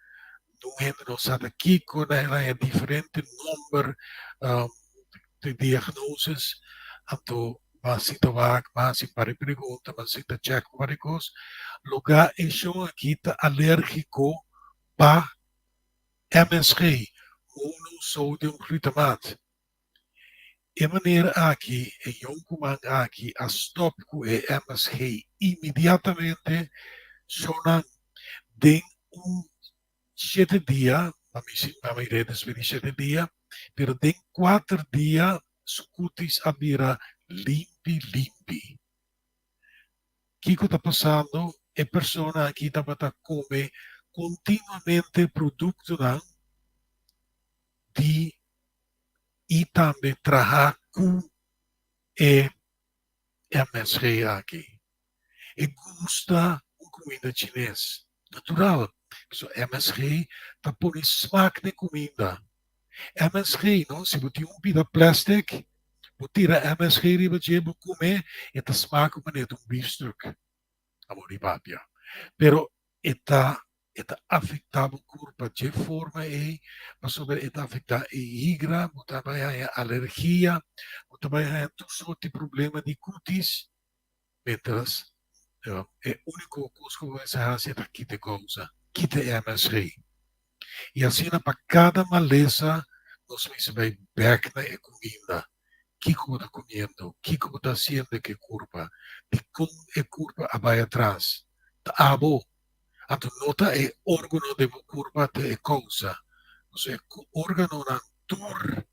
un hende no sa ta kiko, nan a haña diferente nòmber di diagnoses, anto Mas si ta wak, mas si pari pregunta, mas si ta check un par di kos. Lugá e shon aki ta alérgiko pa MSG, monosodium glutamaat. E manera aki e yonkuman aki a stòp ku e MSG inmediatamente. Shonnan den un shete dia, pa mi si pa mi rei despues di shete dia, pero den kuater dia su kutis a bira limpi limpi. Kiko ta pasando? E persona aki tabata kome kontinuamente produktonan di i tambe traha ku e MSG aki. E gusta un kuminda chines. Natural, pasobra MSG ta pone smak den kuminda. MSG, no, si bo tin un pida plastic, bo tira MSG riba dje, bo kume, e ta smak manera un biefstuk. Abo di papia. Pero e ta e ta afektá bo kurpa dje forma ei, pasobra e ta afektá e higra, bo ta bai haña alergia, bo ta bai haña tur sorti problema di kutis, mientras e úniko kos ku bo mester hasi ta kita e kousa, kita e MSG. I asina pa kada malesa nos mester bai bèk na e kuminda. Kiko bo ta kumiendo? Kiko bo ta hasiendo ku e kurpa? Dikon e kurpa a bai atras? Ta abo. Anto no ta e órgano den bo kurpa ta e kousa. Pasobra e órganonan tur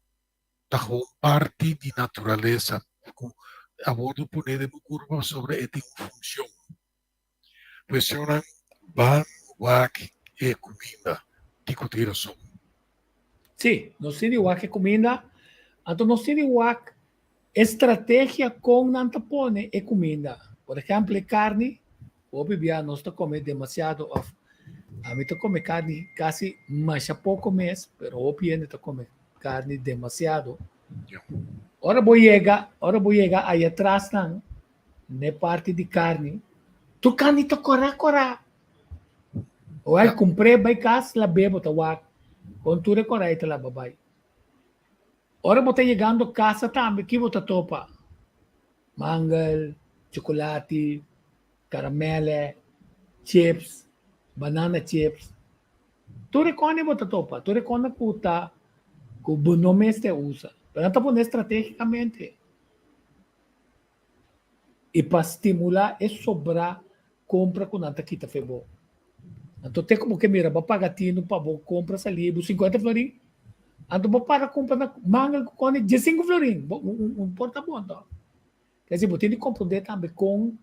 ta gewoon parti di naturalesa ku a wordu pone den bo kurpa pasobra e tin un funshon. Kuestionnan ban wak e kuminda di ku tin rason. Sí, nos tin di wak e kuminda, anto nos tin di wak e strategia kon nan ta pone e kuminda. Por ehèmpel e karni, hopi bia nos ta kome demasiado òf ami ta kome karni kasi masha poko mes, pero hopi hende ta kome karni demasiado. Ora bo yega, ora bo yega aya atras nan, n'e parti di karni, tur karni ta kòrá kòrá. Ora kumpr'é bai kas lab'é bo ta wak kon tur e kòrá ei ta laba bai. Ora bo ta yegando kasa tambe ki bo ta topa? Mangel, chokolati, karamèlè, chips, banana chips. Tur e kòne bo ta topa, tur e kòne ku ta ku bo no mester usa. Pero nan ta pone stratégikamente i pa stimulá e sobrá kompra ku nan ta kita fe bo. Anto te ku bo ke mira bo a paga tinu pa bo kompra salí bo sinkuenta florin, anto bo para kumpra na mangel ku kòne diesinku florin, bo un por ta bon tòg. Ke si bo tin di komprondé tambe kon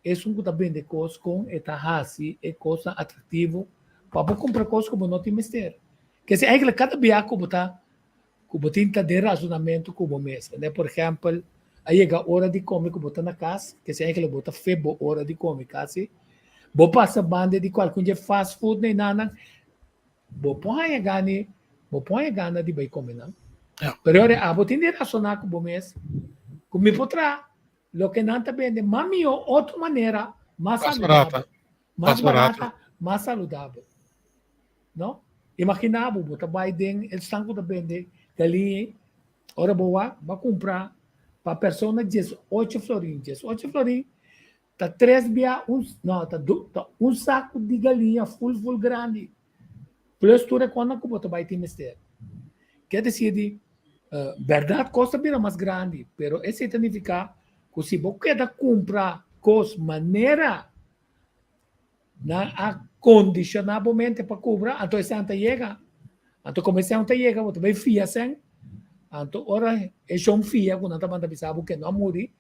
esun ku ta bende kos kon e ta hasi e kosnan atraktivo. Pa bo kumpra kos ku bo no tin mester. Ke si eigenlijk kada bia ku bo ta ku bo tin ta den rasonamentu ku bo mes. Por ehèmpel, a yega ora di kome ku bo ta na kas, ke si eigenlijk bo ta fe bo ora di kome kasi, bo pasa banda di kualke un dje fast food na enanan, bo por haña gana, bo por haña gana di bai kome nan. Pero ora abo tin di rasoná ku bo mes, ku mi por traha loke nan ta bende mas mihó otro manera, mas saludabel. Mas barata, mas saludabel. No? Imaginá bo, bo ta bai den e stan ku ta bende galiña, ora bo wak, bo a kumpra pa persona 18 florin. 18 florin ta tres bia un, no, ta du, ta un saku di galiña ful ful grandi. Plus tur e kosnan ku bo ta bai tin mester. Ke desir di, bèrdat kos ta bira mas grandi, pero esei ta nifiká ku si bo keda kumpra kos manera Nan a kondishoná bo mente pa kubra, anto esei ta yega. Anto komo esei ta yega, bo ta bai fia sen. Anto ora e shon fia ku nan ta manda bisa bo ke no a muri,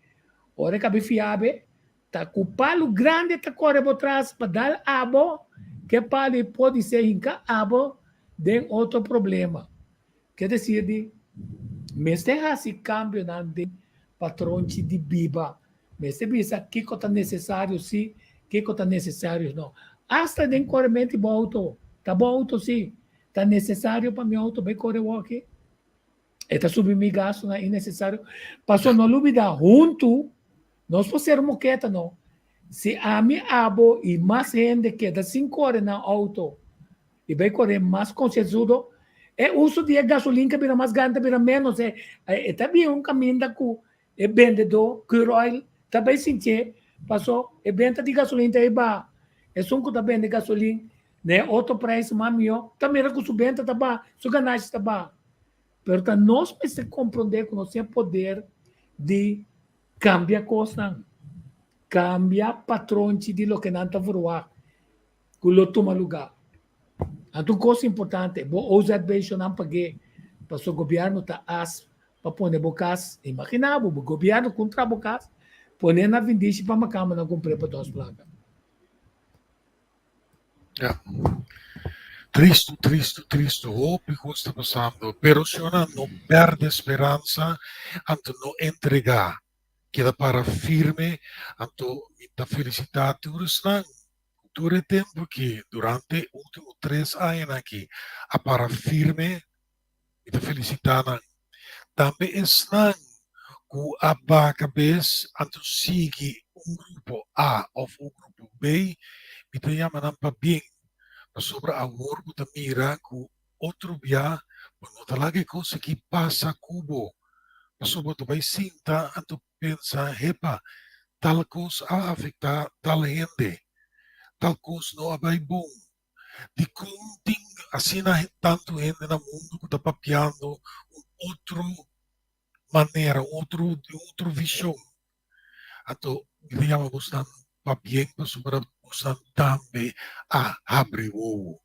ora e kabi fia be, ta ku palu grandi ta kore bo tras pa dal abo, ke palu ei podi ser hinka abo den otro problema. Ke desir di, mester hasi kambionan den patronchi di biba. Mester bisa kiko ta nesesario si, kiko ta nesesario no. Asta den korementu di bo outo, ta bo outo si, ta nesesario pa mi outo bai kore woki? E ta subi mi gastunan innesesario. Pasobra no lubida, huntu nos por ser moketa no. Si ami, abo i mas hende keda sin kore nan outo, i bai kore mas konsiensudo, e uso di e gasolin ta bira mas grandi, ta bira ménos. E ta bin un kaminda ku e bendedó Curoil ta bai sintié, paso e benta di gasolin ta ei baha. Esun ku ta bende gasolin na e otro preis mas mihó ta mira ku su benta ta baha, su ganashi ta baha. Pero ta nos mester komprondé ku nos tin e poder di kambia kosnan, kambia patronchi di loke nan ta verwagt ku lo tuma lugá. Anto un kos importante, bo OZB shonan pag'é, pasobra gobièrnu ta as pa pone bo kas, imaginá bo, bo gobièrnu kuntra bo kas, pone na vindishi pa makamba nan kumpr'é pa dos plaka. Ya. Tristu, tristu, tristu. Hopi kos ta pasando. Pero shona no pèrdè speransa, anto no entregá. Keda para firme, anto mi ta felisitá tur esnan ku tur e tempu aki, durante e último tres añanan aki, a para firme. Mi ta felisitá nan. Tambe esnan ku a baha kabes anto sigui un grupo A òf un grupo B, mi ta yama nan pabien, pasobra awor bo ta mira ku otro bia bo no ta laga e kos aki pasa ku bo, pasobra bo ta bai sinta anto pensa, Hepa, tal kos a afektá tal hende, tal kos no a bai bon. Dikon tin asina tantu hende na mundu ku ta papiando un otro manera, un otro, un otro vishon? Anto mi ta yama bosnan pabien pasobra bosnan tambe a habri wowo.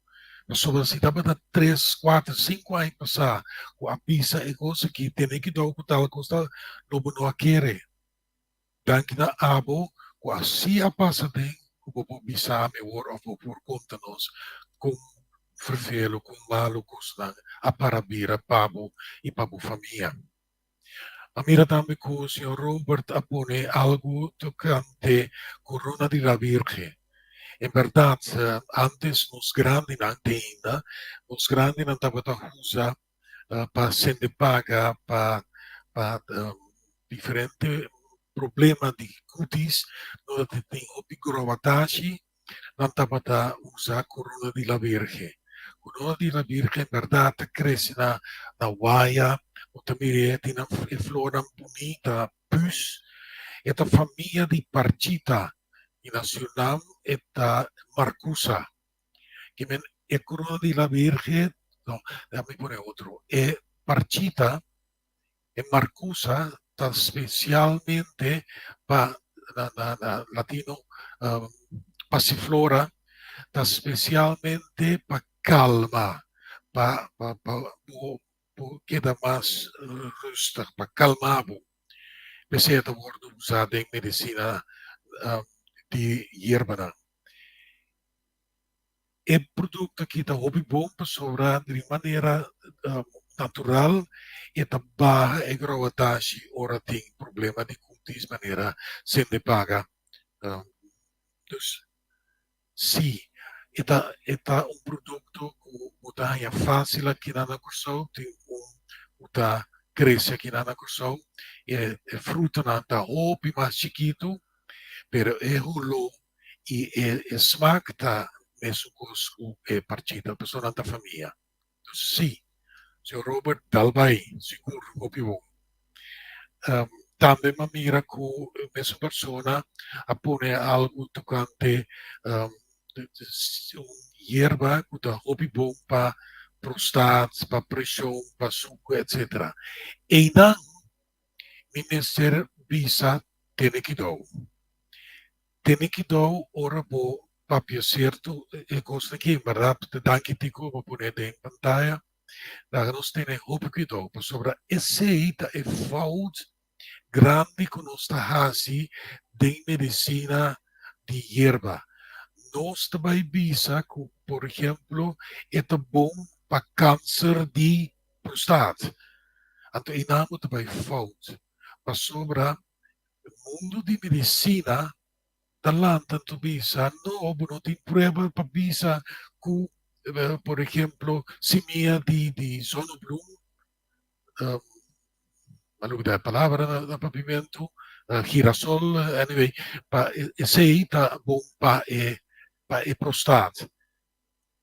Pasobra si tabata tres, kuater, sinku aña pasá ku a bisa e kos aki, tene kidou ku tal kos tal, lo bo no a kere. Danki na abo ku asi a pasa den ku bo por bisa mi awor of bo por konta nos kon fervelo, kon malu kosnan a para bira pa bo i pa bo famia. A mira tambe ku señor Robert a pone algu tokante Corona di la Virgen. En bèrdat, antes nos grandinan te ainda, nos grandinan tabata usa pa sende paga pa pa diferente problema di cutis no ta tin hopi grobatashi nan tabata usa corona di la virgen. Corona di la virgen berdad ta crece na na waya bo ta mira e tin e flornan bunita pus e ta famia di parchita y na Surinam e ta marcusa. Ki men e corona di la Virgen, no, déjame pone otro, e parchita, e marcusa ta specialmente pa na, na, na latino um, passiflora, ta specialmente pa calma, pa, pa, pa bo, bo keda mas rustig, pa calma bo. P'esei e ta wordo usa den medicina um, di yerbanan. E produkto aki ta hopi bon pasobra di manera natural e ta baha e growatashi ora tin problema di kutis manera sende paga. Dus si e ta e ta un produkto ku bo ta haña fásil akinan na Kòrsou, tin un ku ta krese akinan na Kòrsou, e e frutanan ta hopi mas chikitu pero e holó i e e smak ta mesun kos ku e parchita pasobra nan ta famia. Dus si, señor Robert dal bai sigur hopi bon. Tambe m'a mira ku mesun persona a pone algu tokante un yerba ku ta hopi bon pa prostaat, pa preshon, pa suku etsetera. Einan mi mester bisa tene kidou. Tene kidou ora bo papia sierto e kosnan aki, en bèrdat danki Tico bo pone den pantaya. Laga nos tene hopi kuidou pasobra esei ta e fout grandi ku nos ta hasi den medisina di yerba. Nos ta bai bisa ku por ehemplo e ta bon pa kanser di prostaat. Anto einan bo ta bai fout pasobra mundu di medisina ta lanta anto bisa no bo no tin prueba pa bisa ku por ehemplo simia di di zonnebloem a lubida e palabra na na papiamentu girasol anyway pa esei ta bon pa e pa e prostaat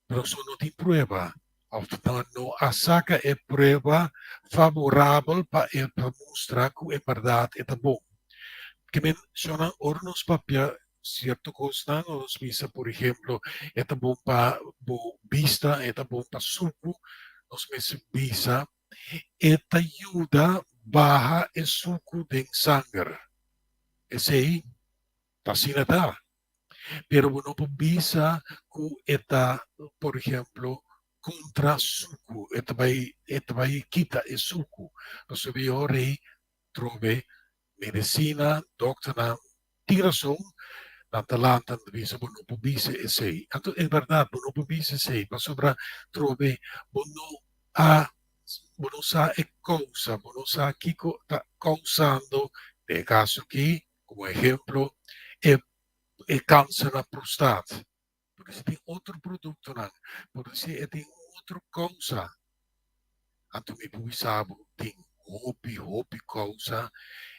pero so no tin prueba of no no a saka e prueba favorabel pa e pa mustra ku en bèrdat e ta bon. Ke men shonnan ora nos papia sierto kosnan ora nos bisa por ehemplo e ta bon pa bo bista e ta bon pa suku nos mester bisa e ta yuda baha e suku den sanger esei ta asina ta. Pero bo no por bisa ku e ta, por ehemplo, kontra suku, e ta bai e ta bai kita e suku. Pasobra e ora ei trobe medisina, dòkternan tin rason, nan ta lanta nan ta bisa bo no por bisa esei. Anto e bèrdat bo no por bisa esei pasobra trobe bo no a bo no sa e kousa, bo no sa kiko ta kousando den e kaso aki Como ehemplo e e cancer na prostaat. Por si tin otro productonan, por si e tin otro causa. Anto mi por bisa bo tin hopi hopi causa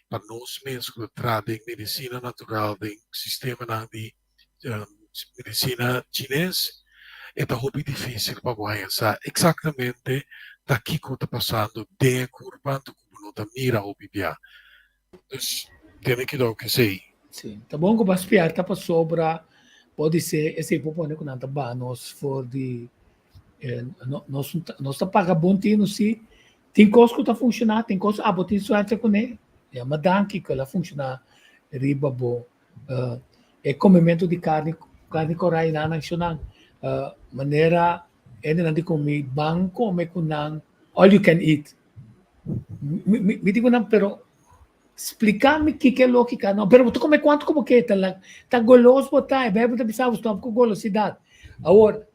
pa nos mes cu ta traha den medicina natural, den sistemanan di medicina chines, e ta hopi dificil pa bo haña sa exactamente ta kico ta pasando den e curpa anto cu bo no ta mira hopi bia. Dus tene kidou ku esei. Sí, ta bon ku bo a spièrta pasobra podisé esei por pone ku nan ta baha nos for di nos nos ta paga bon tinu sí. Tin kos ku ta funshoná, tin kos abo tin suerte kuné. Yama danki ku el a funshoná riba bo. E komementu di karni karni kòrá i nan nan shonnan manera hendenan di komi ban kome ku nan all you can eat. Mi, mi, mi digo nan, pero splica mi kiko e lógica no. Pero bo ta come cuanto como ke, ta, la, ta golos bo ta, e Bijbel ta bisa bo stop cu golosidad. Awor,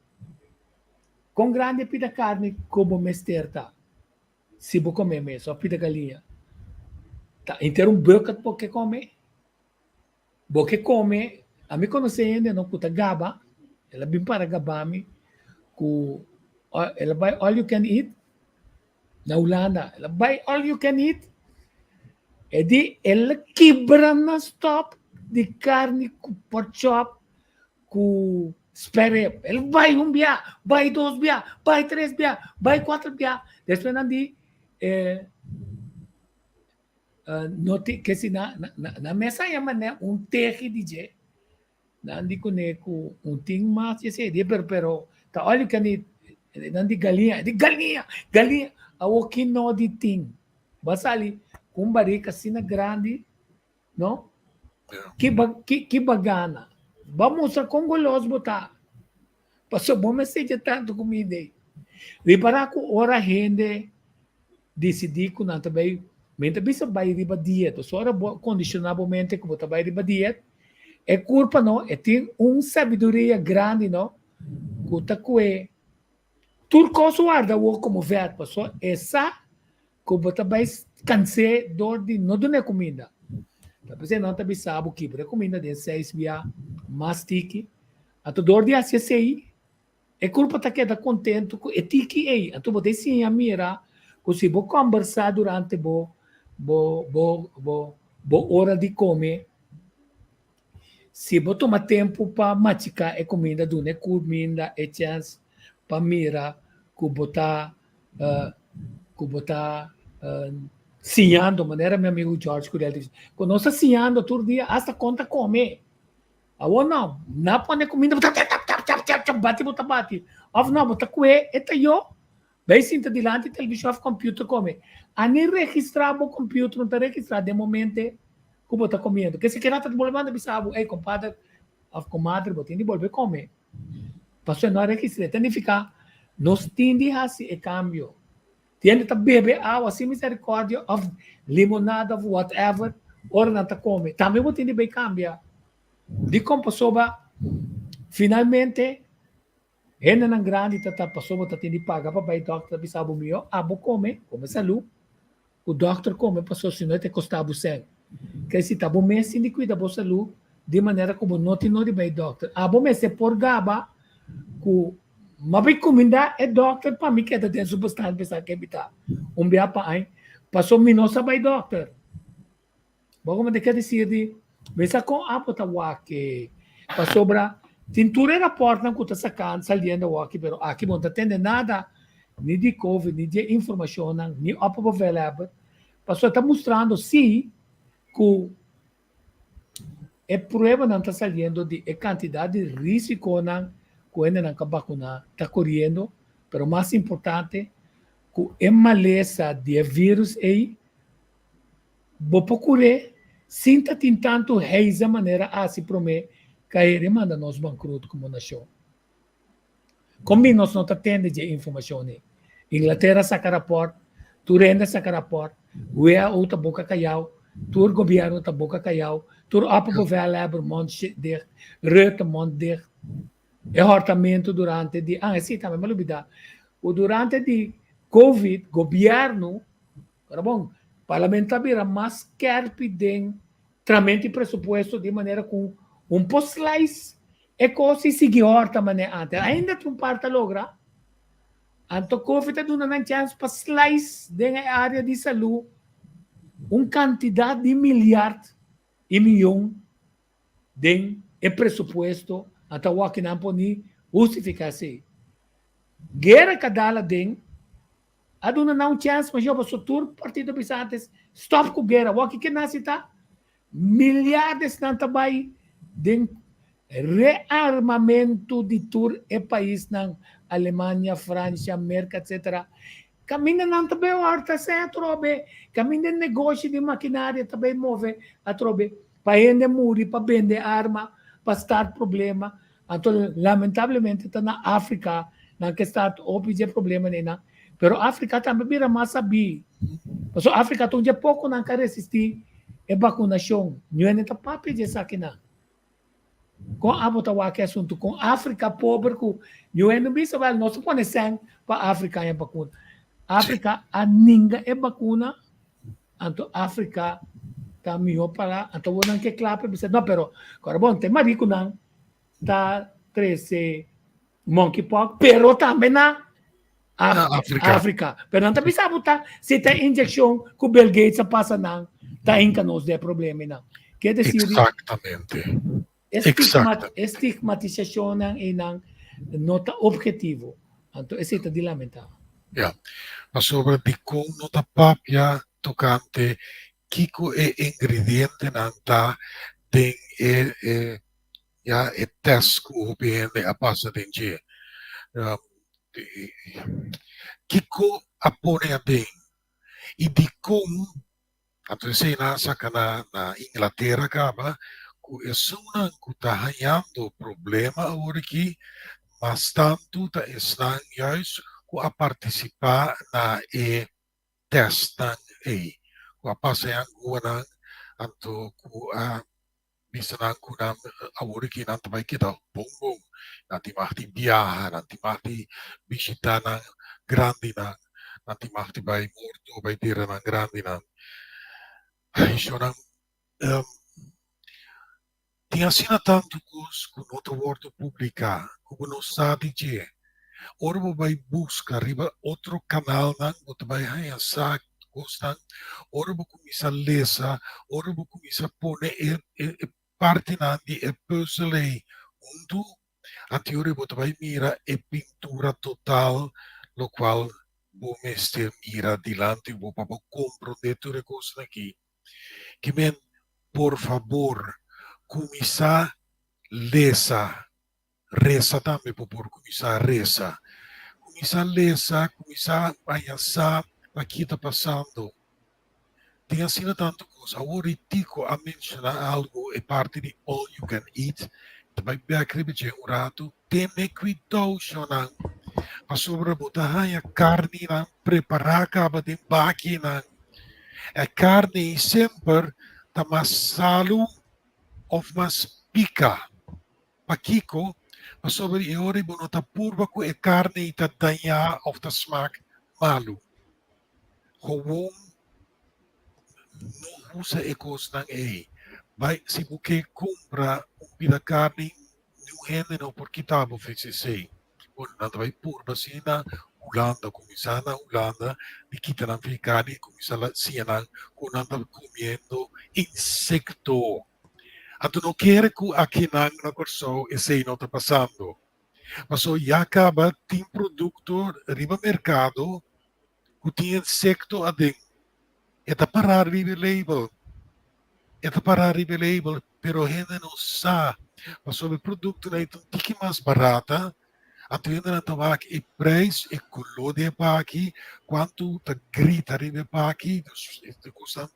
con grandi e pida carni cu bo mester ta, si bo come mes, of pida galiña? Ta henter un bucket bo ke come? Bo ke come, ami conoce hende no cu ta gaba, el a bin para gaba mi cu el a bay all you can eat na Hulanda, el a bay all you can eat, e di el a kibra na stop di carni cu pork chop cu spare rib, el bay un bia, bay dos bia, bay tres bia, bay cuatro bia, despues nan di eh, No tin ke si na na mesa ya manera un tehi di dje nan di kuné ku un tin mas di esei pero pero ta all you can eat nan di galiña di galiña galiña awor ki no di tin bo a sali ku un barika asina grandi no ki ba ki ba gana bo a mustra kon golos bo ta pasobra bo mester dje tantu kumida ei ripara ku ora hende Disidí ku nan ta bai, men ta bisa bai riba diet. Pasobra ora bo kondishoná bo mente ku bo ta bai riba diet, e kurpa no, e tin un sabiduria grandi no. ku ta kue tur kos warda awor komo vèt pasobra e sa ku bo ta bai kans'é dor di no dun'é kuminda. Ta p'esei nan ta bisa bo kibra e kuminda den seis bia mas tiki. Anto dor di hasi esei e kurpa ta keda kontentu ku e tiki ei. Anto bo ta siña mira ku si bo kòmbersá durante bo bo bo bo bo ora di kome, Si bo tuma tempu pa machiká e kuminda, duna e kuminda e chèns pa mira ku bo ta ku bo ta siñando, manera mi amigu George Curiel ta bisa, ku nos ta siñando tur dia asta kon ta kome. Awor no, na pone kuminda bo ta chap chap chap chap chap bati bo ta bati, òf no bo ta ku'e e tayó Bay sinta dilanti televishon of computer come. A ni registra bo computer no ta registra den momente cu bo ta comiendo. Ke si keda ta bolbe manda bisa bo, ey compadre of comadre bo tin di bolbe come. Pasobra no a registra. Ta nifica nos tin di haci e cambio. Tin hende ta bebe awa sin misericordia of limonada of whatever ora nan ta come. Tambe bo tin di bay cambia. Dicon? Pasobra finalmente Hendenan grandi ta ta pasobra ta tin di paga pa bai dòkter ta bisa bo mihó abo kome, kome salú, ku dòkter kome pasobra si no e ta kosta bo sèn. Kere si ta bo mes tin di kuida bo salú di manera ku bo no tin no di bai dòkter. Abo mester por gaba ku m'a bai kumindá e dòkter pa mi keda den su bestaan bisa ke mi ta un bia pa aña pasobra mi no sa bai dòkter. Bo como te ker decir di mesa con abo ta wak pasobra tin tur e raportnan cu ta sacan saliendo awaki pero aki bo no ta tende nada ni di covid ni di e informacionnan ni op bo bevelhebber pasobra ta mustrando si cu e pruebanan ta saliendo di e cantidad di risiconan cu hendenan ka bacuna ta coriendo pero mas importante cu e malesa di e virus ey Bo por cur'é sin ta tin tantu heiza manera a hasi promé caer i manda nos bankrut como nacion. Con bin nos no ta tende dje informacion ei? Inglatera saca raport, tur hende a saca raport, WHO ta boca cayao, tur gobierno ta boca cayao, tur opperbevelhebber mond dicht, Rutte mond dicht. E hortamento durante di, ah, esei tambe mi a lubida, cu durante di Covid gobierno Ora bon, Parlamento a bira mas skerpi den tramento di presupuesto di manera ku un por slice e kos i sigui hòrta manera antes. Ainda tin un par ta logra. Anto Covid a duna nan chèns pa slice den e área di salú un kantidat di milyard i miyon den e presupuesto. Anto awor nan por ni hustifiká esei. Guera ka dal aden. A duna nan un chèns mas yo pasobra tur partido bisa antes stòp ku guera. Wou kiko nasi ta? Miliardes nan ta bai den rearmamentu di tur e paisnan, Alemania, Francia, Merka etcetera. Kaminda nan ta bai hòrta esei atrobe, kaminda e negoshi di makinaria ta bai move atrobe pa hende muri, pa bende arma, pa start problema. Anto lamentablemente ta na Afrika nan ke start hopi dje problema neinan. Pero Afrika tambe bira mas sabí. Pasobra Afrika ta un dje poko nan ka resistí e bakunashon. Niun hende ta papia dje esakinan. Kon abo ta wak e asuntu? Kon Afrika pober ku niun hende no bisa wèl nos ta pone sèn pa Afrika haña bakuna. Afrika a ninga e bakuna anto Afrika ta mihó pará. Anto awor nan ke kla pa bisa no pero kòrda bon te marikunan ta trese monkeypox, pero tambe na Afrika. Afrika. Pero nan ta bisa bo ta si ta inyeccion ku Bill Gates a pasa nan ta hinka nos den problemanan. Quiere decir, Exactamente. Estigmatisacionnan einan no ta objetivo. Anto esei ta di lamenta. Ja. Pasobra dikon no ta papia tokante kiko e ingredientenan ta den e e ya e test ku hopi hende a pasa den dje. Kiko a pone aden i dikon anto esei nan a saka na na Inglatera kaba ku esunnan ku ta hañando problema awor aki mas tantu ta esnan juist ku a partisipá na e testnan ei ku a pasa e anguanan anto ku a. Bisa nan ku nan awor aki nan ta bai keda bon bon. Nan tin mag di biaha, nan tin mag di bishita nan grandinan, nan tin mag di bai morto, bai dera nan grandinan. Ay, shornan, tin asina tantu kos ku no ta wòrdu publiká, ku bo no sa di dje. Ora bo bai buska riba otro kanalnan, bo ta bai haña sa kosnan. Ora bo kuminsá lesa, ora bo kuminsá pone e e partinan di e pùzel ei huntu, anteori bo ta bai mira e pintura total, lokual bo mester mira dilanti bo pa bo komprondé tur e kosnan aki. Ki men, por fabor, kuminsá lesa. Resa tambe bo por kuminsá resa. Kuminsá lesa, kuminsá haña sa pa ki ta pasando. Tin asina tantu kos. Awor Ritico a menshoná algu, e parti di all you can eat. Ta bai bèk riba dje un ratu. Tene kuidou, shonnan, pasobra bo ta haña karninan prepará kaba den bakinan. E karni semper ta mas salu òf mas pika. Pakiko? Pasobra e ora bo no ta purba ku e karni ta dañá òf ta smak malu. Gewoon no usa e kosnan ei. Bai, si bo ke kumpra un pida karni, niun hende no por kita bo for esei. Bueno, nan ta bai purba así na Hulanda, kuminsá na Hulanda di kita nan for e karni i kuminsá siña nan ku nan ta kumiendo insekto. Anto no kere ku akinan na Kòrsou esei no ta pasando. Pasobra ya kaba tin produkto riba merkado ku tin insekto aden. E ta pará riba e label. E ta pará riba e label, pero hende no sa. Pasobra e produktonan ei ta un tiki mas barata, anto hendenan ta wak e prijs, e koló di e paki, kuantu ta grita riba e paki, e kosnan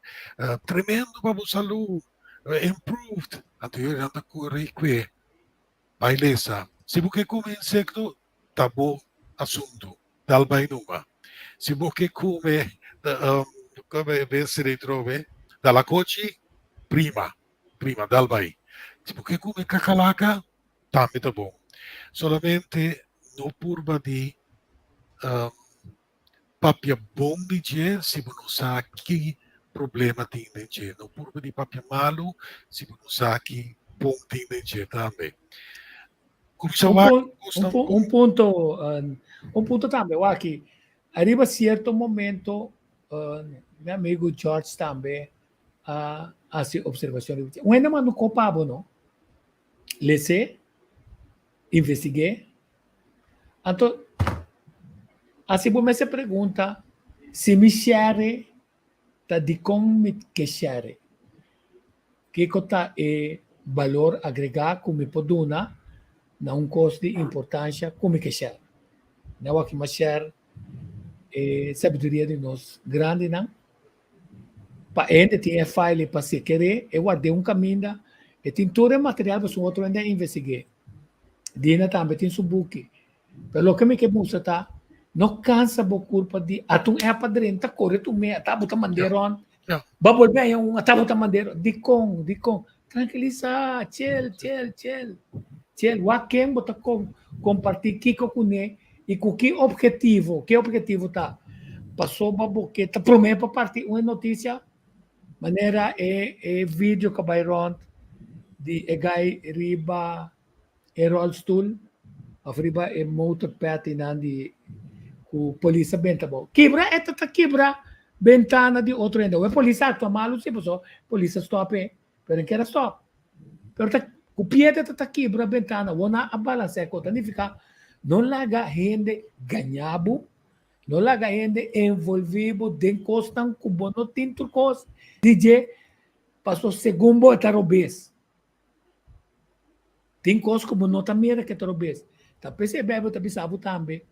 tremendo pa bo salú, improved, anto hendenan ta kore kue. Bai lesa. Si bo ke kume insekto, ta bo asuntu. Dal bai numa. Si bo ke kume, kome bese trobe, dalakochi, prima. Prima, dal bai. Si bo ke kume kakalaka, tambe ta bon. Solamente no purba di papia bon di dje si bo no sa ki problema tin den dje. No purba di papia malu si bo no sa ki bon tin den dje tambe. Kuminsá wak kosnan Un, un punto, un punto tambe, wak, ariba cierto momento, mi amigo George tambe a hasi observacion. Un hende manda un kopa bo, no? Les'é, investigu'é. Anto, hasi bo mes e pregunta, si mi share, ta dikon mi ke share? Kiko ta e balor agregá ku mi por duna na un kos di importansha ku mi ke share? Nan wak mi a share e sabiduria di nos grandinan. Pa e hende tin e file pa si e kere, e ward'é un kaminda, e tin tur e material pasobra un otro hende a investig'é. Dina tambe tin su buki. Pero loke mi ke mustra ta, no kansa bo kurpa di ata un app a drenta kore tu me, ata bo ta mand'é rònt, bo a bolbe haña un, ata bo ta mand'é rònt. Dikon? Dikon? Trankilisá, chill, chill, chill, chill. Wak ken bo ta kompartí kiko kuné i ku ki ophetivo. Ki ophetivo ta? Pasobra bo ke ta promé pa parti un e notisia, manera e e video ku a bai rònt di e gai riba e rolstoel of riba e motorpad einan di ku polis a benta abou. Kibra e ta ta kibra bentana di otro hende. Awor e polis a aktua malu si pasobra polis a stòp e, pero e kier a stòp. Pero ta ku piedra ta ta kibra bentana. Awor nan a balansea e kos. Ta nifiká no laga hende gaña bo, no laga hende envolví bo den kosnan ku bo no tin tur kos di dje pasobra segun bo e ta robes. Tin kos ku bo no ta mira ke ta robes. Ta p'esei e Beibel ta bisa bo tambe,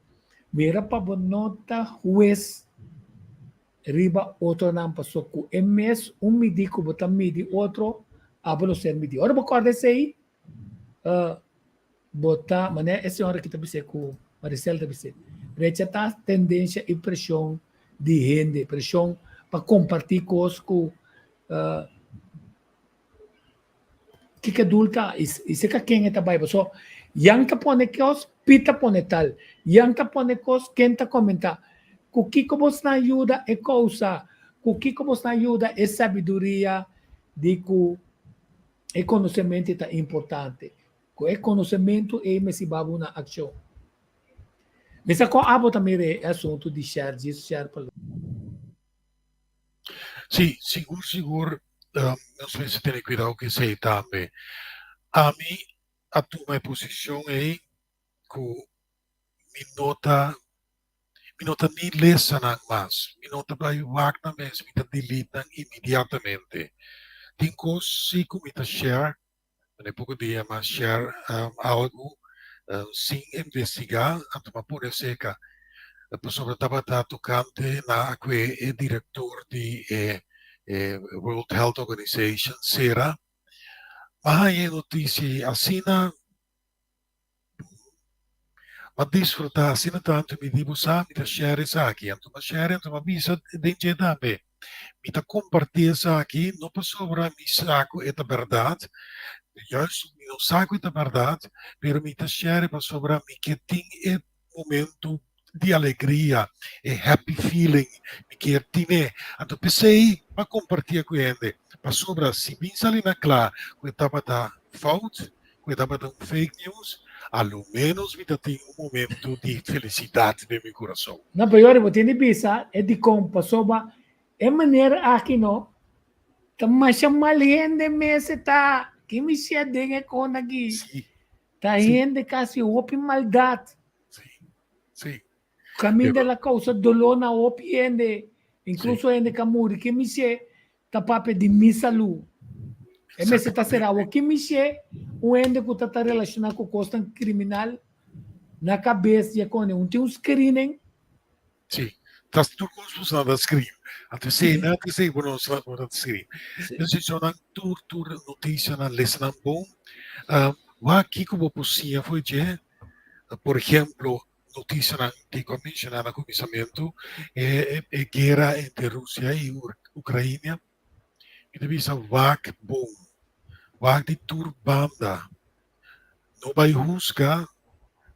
Mira pa bo no ta hues riba otronan, pasobra ku e mes un midí ku bo ta midi otro, abo lo ser midí. Ora bo kòrda esei, bo ta, manera e señora aki ta bis'é ku Maricel ta bis'é, rechasá tendensia i preshon di hende, preshon pa kompartí kos ku. Kiko dul ta i serka ken e ta bai? Pasobra Jan ta pone kos, Piet ta pone tal. Jan ta pone kos, ken ta komentá. Ku kiko bosnan yuda e kousa? Ku kiko bosnan yuda e sabiduria di ku e konosementu ta importante? Ku e konosementu ei mester ba bo na akshon. Mi sa kon abo ta mira e asuntu di share djis share pa. Sí, sigur sigur nos mester tene cuidao cu esey tambe. Ami a tuma e posicion ey cu mi no ta mi no ta ni lesa nan mas, mi no ta bay wak nan mes, mi ta delete nan inmediatamente. Tin cos si cu mi ta share, Mane poko dia m'a share algu sin investigá, anto m'a pone seka pasobra tabata tokante na akue e direktor di e World Health Organization sera. M'a haña e notisia ei asina m'a disfrutá asina tantu mi di bo sa mi ta share esaki, anto m'a share anto m'a bisa den dje tambe. Mi ta kompartí esaki no pasobra mi sa ku e ta bèrdat, juist mi no sa ku e ta bèrdat, pero mi ta share pasobra mi ke tin e momento di alegria, e happy feeling, mi kier tin'é. Anto p'esei mi a kompartié ku hende, pasobra si bin sali na kla ku e tabata fout, ku e tabata un fake news, a lo menos mi ta tin un momento di felisidat den mi kurason. No, pero yori bo tin di bisa e dikon, pasobra e manera aki no ta masha mal hende mes e ta. Ki mi siña den e kon aki? Sí. Ta hende kasi hopi maldat. Sí, sí. Kaminda el a kousa doló na hopi hende, inkluso hende ku a muri. Ki mi siña ta papia di mi salú. E mester ta será awor. Ki mishe un hende ku ta ta relashoná ku kosnan kriminal na kabes di e kone? Un tin un screening? Sí, ta tur kos bo sa ta screen. Anto esei nan ta esei bo no sa bo ta screen. Entonces so nan tur tur notisianan lesa nan bon. Wak kiko bo por siña for dje. Por ejemplo, notisianan di ku a menshoná na kuminsamentu, e e guera entre Rusia i Ukrania. Mi ta bisa wak bon, wak di tur banda. No bai husga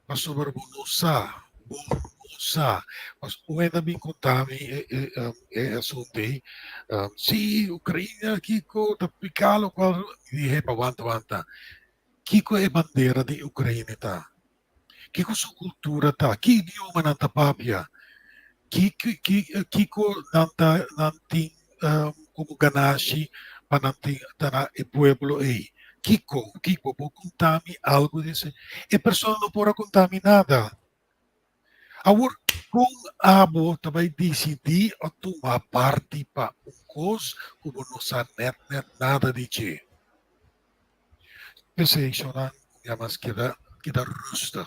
pasobra bo no sa, bo no sa. Pas un hende a bin konta mi e e e asuntu ei, si Ukrania kiko ta piká lokual, mi di hepa wanta wanta, kiko e bandera di Ukrania ta? Kiko su kultura ta? Ki idioma nan ta papia? Ki ki kiko nan ta nan tin komo ganashi pa nan tin ta na e pueblo ei? Kiko? Kiko? Bo konta mi algu di esei? E persona no por a konta mi nada. Awor, kon abo ta bai disidí o tuma parti pa un kos ku bo no sa nèt nèt nada di dje? P'esei shownan ya mas keda keda rustig.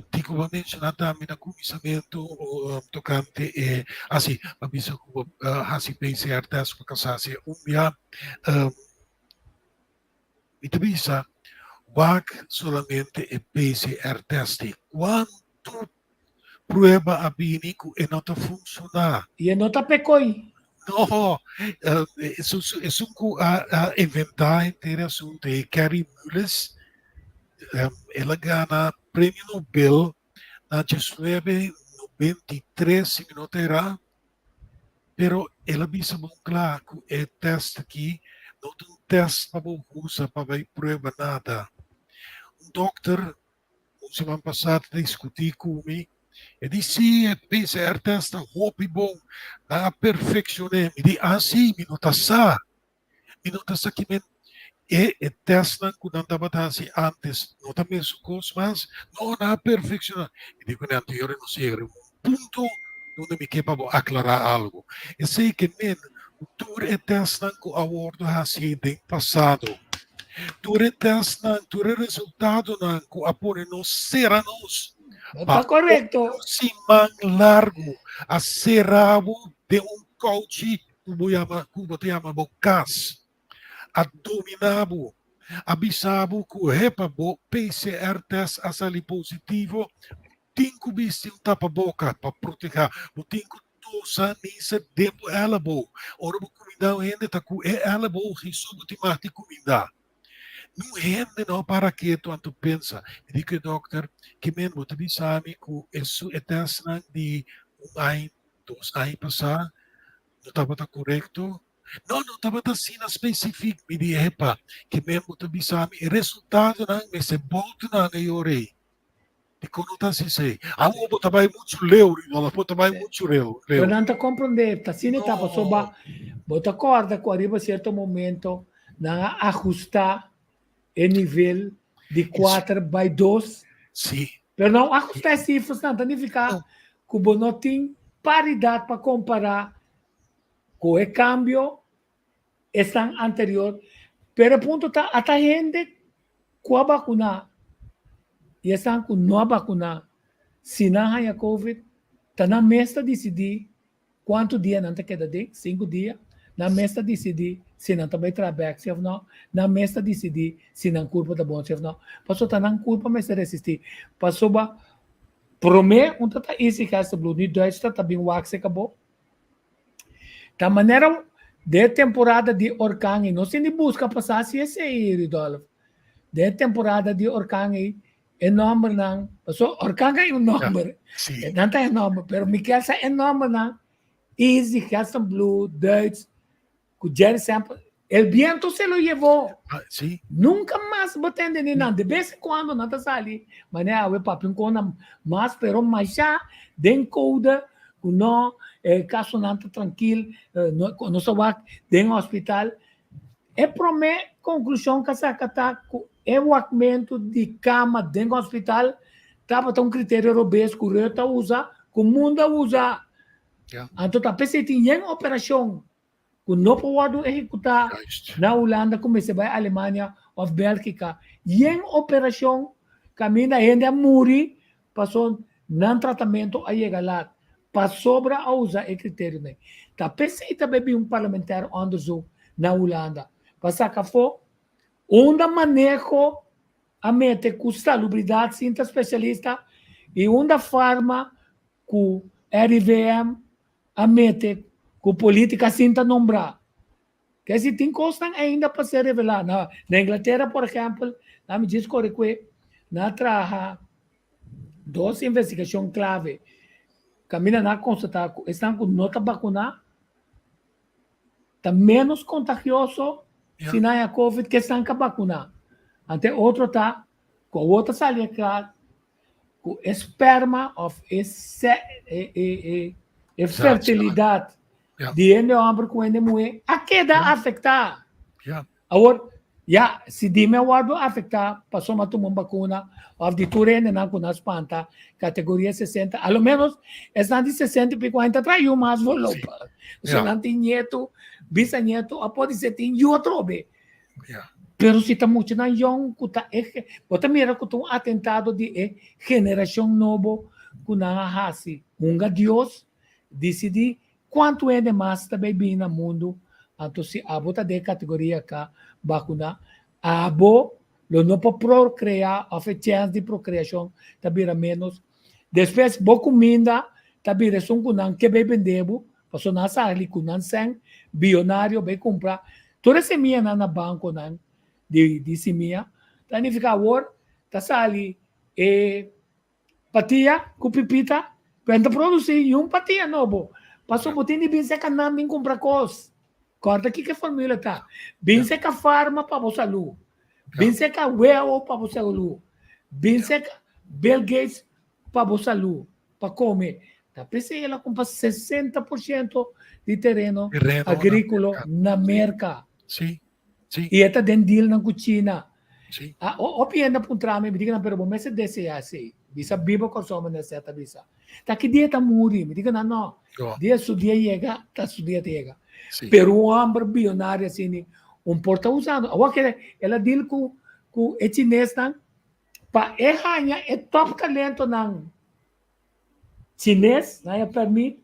Di ku bo a menshoná tambe na kuminsamentu tokante e asi bo a bisa ku bo hasi PCR tèst pa kasá si un bia. Mi ta bisa wak solamente e PCR tèst di kuantu prueba a bini ku e no ta funshoná. I e no ta pekoi. No, esun ku a inventá henter e asuntu ei, Kary Mullis, el a gana premio Nobel na diesnuebe 93, si mi no ta erá, pero el a bisa bon kla ku e tèst aki no ta un tèst pa bo usa pa bai prueba nada. Un dòkter Un siman pasá ta diskutí ku mi, e di, Sí, e PCR test ta hopi bon, nan a perfekshon'é. Mi di, Ah, sí? Mi no ta sa. Mi no ta sa ki men e e testnan ku nan tabata hasi ántes no ta mesun kos mas. No, nan a perfekshoná. Mi di ku nan, anto yora nos yega riba un punto donde mi ke pa bo aklará algu. Esei ke men ku tur e testnan ku a wòrdu hasi den pasado, Tur e testnan, tur e resultadonan ku a pone nos sera nos No ta pa korekto. otro siman largu a sera bo den un kouchi ku bo yama ku bo ta yama bo kas. A domina bo, a bisa bo ku hepa bo PCR test a sali positivo, tin ku bisti un tapaboka pa proteha bo, tin ku Tosa nisa den bo elleboog. Ora bo kuminda un hende ta ku e elleboog ei so bo tin mag di kuminda. Nun hende no a para ketu anto pensa. Mi di ku e dòkter, Ke men bo ta bisa mi ku e su e tèstnan di un aña, dos aña pasá no tabata korekto? No, no tabata asina spesifik. Mi di, Epa, ke men bo ta bisa mi e resultadonan mester boutu nan e ora ei. Dikon no ta hasi esei? Awor bo ta bai muchu leu, Rudolf, bo ta bai muchu leu. Pero nan ta komprondé, ta asina e ta pasobra bo ta kòrda ku ariba sierto momento nan a ahustá e nivel di kuater bai dos. Sí. Pero nan ahustá e sifrasnan ta nifiká ku bo no tin paridat pa kompará ku e kambio esnan anterior, pero e punto ta ata hende ku a bakuná i esnan ku no a bakuná, si nan haña covid, ta nan mes ta disidí kuantu dia nan ta keda den, sinku dia, nan mes ta disidí si nan ta bai traha bèk si òf nò, nan mes ta disidí si nan kurpa ta bon si òf nò, pasobra ta nan kurpa mester resistí, pasobra promé un ta ta easy gèstebloed, ni Duits ta ta bin wak seka bo. Ta manera den e temporada di orkan ei, nos tin di buska pa sa si esei, Rudolf. Den e temporada di orkan ei, e nòmbernan, pasobra orkan ka un nòmber, nan ta e nòmber, pero mi kier sa e nòmbernan, Izzy, Gerstenbluth, Duits, Cu Jerry Sample, el viento se lo llevó. Ah, sí. Nunca mas bo tende ni nan. De vez en cuando nan ta sali, manera awe papia un kona mas, pero masha den code cu no, e casonan ta trankil, no, cu nos ta wak den hospital. E prome conclusion cu a saca ta cu e wakmento di cama den hospital tabata un criterio robes cu Rutte a usa, cu mundo a usa. Anto ta p'esei tin yen operashon ku no por wòrdu ehekutá na Hulanda ku mester bai Alemania òf Bèlgika. Yen operashon kaminda hende a muri pasobra nan tratamentu a yega lat, pasobra a usa e kriterionan. Ta p'esei ta bai bin un parlementair onderzoek na Hulanda pa saka afó unda maneho a mete ku salubridat sin ta spesialista i unda farma ku RIVM a mete ku polítika sin ta nombrá. Ke si tin kosnan ainda pa ser revelá. Na na Inglatera, por ehèmpel, nan mi djis kore kue, nan a traha dos investigashon klave kaminda nan a konstatá ku esnan ku no ta bakuná ta ménos kontagioso si nan haña covid ke esnan ku a bakuná. Ante otro ta ku awor ta sali kla ku e sperma of e e e e e fertilidat di hende hòmber ku hende muhé a keda afektá. Awor, ya, si di mi a wòrdu afektá pasobra mi a tuma un bakuna òf di tur hendenan ku nan spanta kategoria sesenta, a lo ménos esnan di sesenta i piko aña ta traha yu mas voorlopig. Pasobra nan tin ñetu, bisañetu, òf podi ser tin yu atrobe. Pero si ta muchanan yòn ku ta e bo ta mira ku ta un atentado di e generashon nobo ku nan a hasi. Hunga Dios disidí kuantu hende mas ta bai bini na mundu, anto si abo ta den e kategoria ka bakuná, abo lo no por prokreá òf e chèns di prokreashon ta bira ménos. Despues bo kuminda ta bira esun ku nan ke bai bende bo, pasobra nan a sali ku nan sèn bionario bai kumpra Tur e semianan na bankonan di di simia ta nifiká awor ta sali e patia ku pipita pero no ta produsí niun patia nobo pasobra bo tin di bin seka nan bin kumpra kos. Kòrda kiko e formula ta, bin seka farma pa bo salú, bin seka who pa bo salú, bin seka Bill Gates pa bo salú. pa come. Ta p'esei el a cumpra 60% di tereno agriculo na Merca. Sí, sí. Y e ta den dealnan cu China. Sí. Ah, hopi hende a puntra mi, mi diga nan, pero bo mester desea esei. Bisa biba Corsou, meneer Zet a bisa. Ta ki dia e ta muri? Mi diga nan, no. Dia su dia yega, ta su dia ta yega. Sí. Pero un homber billonario asina, un por ta usando. Awor ke el a deal cu, cu e chinesnan, Pa e haña e top talentonan chines, nan a permit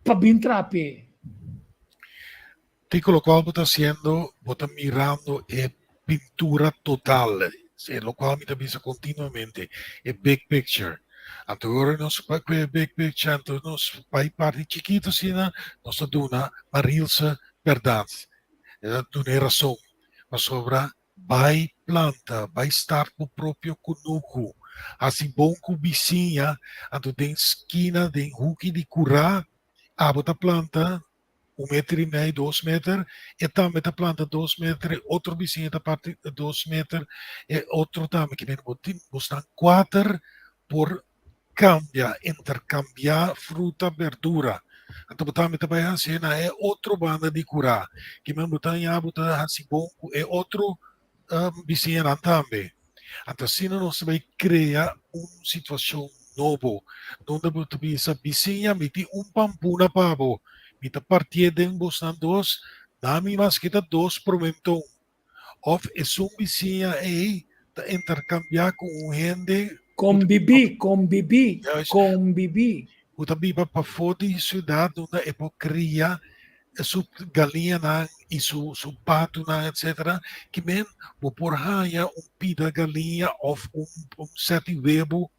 pa bin traha p'e. Tico, locual bo ta haciendo, bo ta mirando e pintura total, e locual mi ta bisa continuamente, e big picture. Anto ora nos cu e big picture, anto nos bai parti chikito asina, nos ta duna Marilse berdad, e ta duna e rason, pasobra bai. planta, bai start bo propio kunuku, hasi bon ku bisiña, anto den skina, den huki di kurá, abo ta planta un meter i mei, 2 meter, e tambe ta planta 2 meter, e otro bisiña ta parti 2 meter, e otro tambe, ke men bo tin, bo stan kuater por kambia, interkambiá fruta, berdura. Anto bo tambe ta bai hasi na e otro banda di kurá. Ke men bo ta haña bo ta hasi bon ku e otro bisiñanan tambe. Anto asina nos ta bai krea un situashon nobo, donde bo ta bisa: "Bisiña, mi tin un pampuna pa bo, mi ta partié den bosnan dos, dami maske ta dos promenton." Òf esun bisiña ei ta interkambiá ku un hende Kombibí, kombibí, kombibí. ku ta biba pafó di siudat unda e por kria su galiñanan i su patunan, etcétera. Ke men bo por haña un pida galiña òf un sèt di webu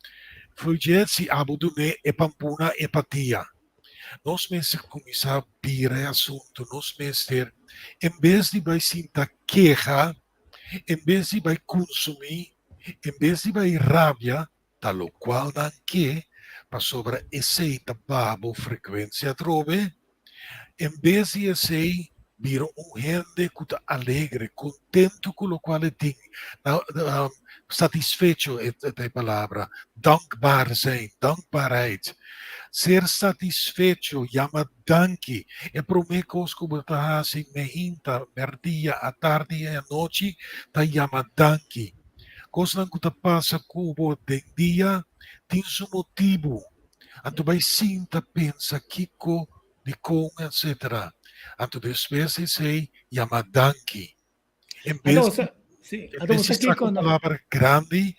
for dje si abo dun'é e pampuna e patia. Nos mester kuminsá bira e asuntu, nos mester, en bes di bai sinta keha, en bes di bai konsumí, en bes di bai rabia, ta lokual nan ke, pasobra esei ta baha bo frekuensia atrobe, en bes di esei bira un hende ku ta alegre, kontentu ku lokual e tin, satisfecho ta e palabra, dankbaar zijn, dankbaarheid. Ser satisfecho, yama danki. E promé kos ku bo ta hasi meinta, mèrdia, atardi i anochi ta yama danki. Kosnan ku ta pasa ku bo den dia tin su motibu. Anto bai sinta pensa kiko, dikon, etcétera. Anto despues esei yama danki. En bes di, en bes di saka un palabra grandi,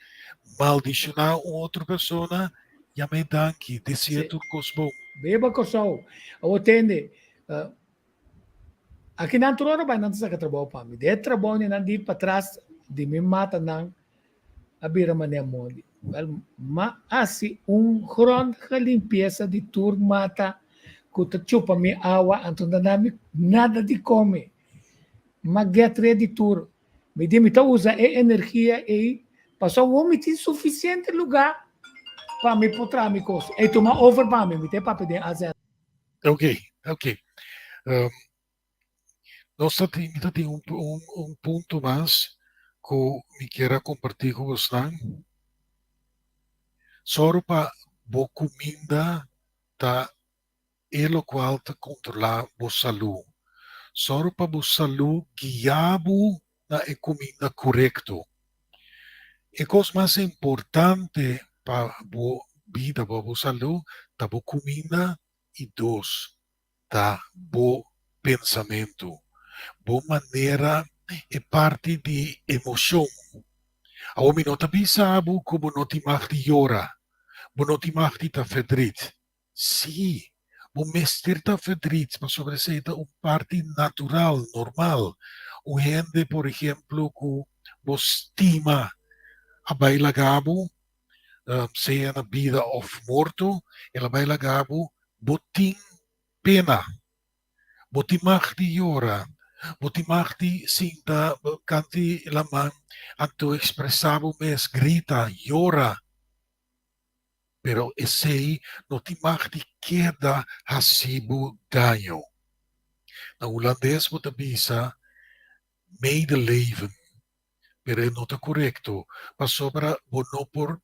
maldishoná un otro persona, yam'é danki, desi'é tur kos bon. Beba Kòrsou. Awor tende, aki nan tur ora bai nan ta saka trabou pa mi. Den e trabou ni nan di patras di mi mata nan a bira manera mondi. Wèl, m'a hasi un grondige limpiesa di tur mata ku ta chupa mi awa, anto no ta dami nada di kome. M'a get red di tur. Mi di mi ta usa e energia ei pasobra awor mi tin sufisiente lugá pa mi por traha mi kos. Ei tuma over pa mi, mi ta e papia den AZ. Ok, ok. Nos ta tin, mi ta tin un, un, un punto mas ku mi kier a kompartí ku bosnan. Sòru pa bo kuminda ta e lokual ta kontrolá bo salú. Sòru pa bo salú guiá bo na e kuminda korekto. E kos mas importante pa bo bida, pa bo salú, ta bo kuminda i dos, ta bo pensamentu, bo manera, e parti di emoshon. Awor mi no ta bisa bo ku bo no tin mag di yora, bo no tin mag di ta ferdrit. Sí, bo mester ta ferdrit pasobra esei ta un parti natural, normal. Un hende, por ehemplo, ku bo stima a bai laga bo, sea na bida òf morto, el a bai laga bo, bo tin pena, bo tin mag di yora, bo tin mag di sinta kant'i laman anto ekspresá bo mes, grita, yora. Pero esei no tin mag di keda hasi bo daño. Na hulandes bo ta bisa medeleven, pero e no ta korekto pasobra bo no por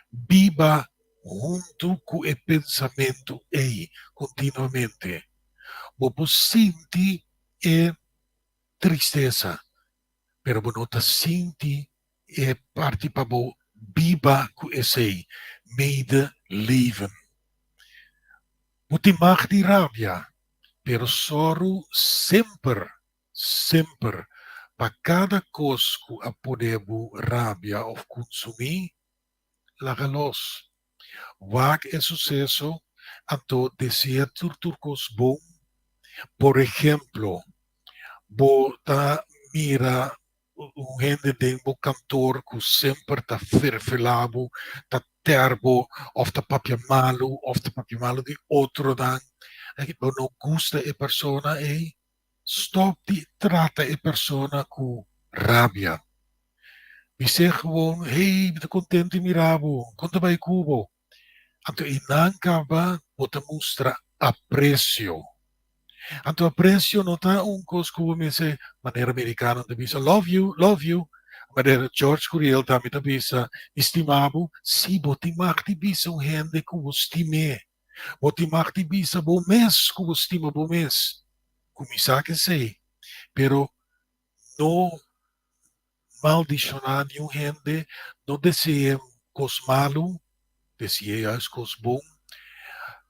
biba huntu ku e pensamentu ei kontinuamente. Bo por sinti e tristesa, pero bo no ta sinti e parti pa bo biba ku esei, medeleven. Bo tin mag di rabia, pero sòru semper Semper, pa kada kos ku a pone bo rabia òf kunsumí, laga los. Wak e suseso, anto desea tur tur kos bon. Por ehemplo, bo ta mira un hende den bo kantor ku semper ta ferfelá bo, ta tèr bo òf ta papia malu òf ta papia malu di otronan, bo no gusta e persona ei, Stop di trata e persona ku Rabia. Bis'é gewoon, Hey, mi ta kontentu di mira bo. Kon ta bai ku bo? Anto einan kaba bo ta mustra apresio. Anto apresio no ta un kos ku bo mester manera merikano ta bisa love you, love you. Manera George Curiel tambe ta bisa mi stima bo. Si, bo tin mag di bisa un hende ku bo stim'é. Bo tin mag di bisa bo mes ku bo stima bo mes. Kuminsá ku esei. Pero no maldishoná niun hende, no dese'é kos malu, dese'é juist kos bon.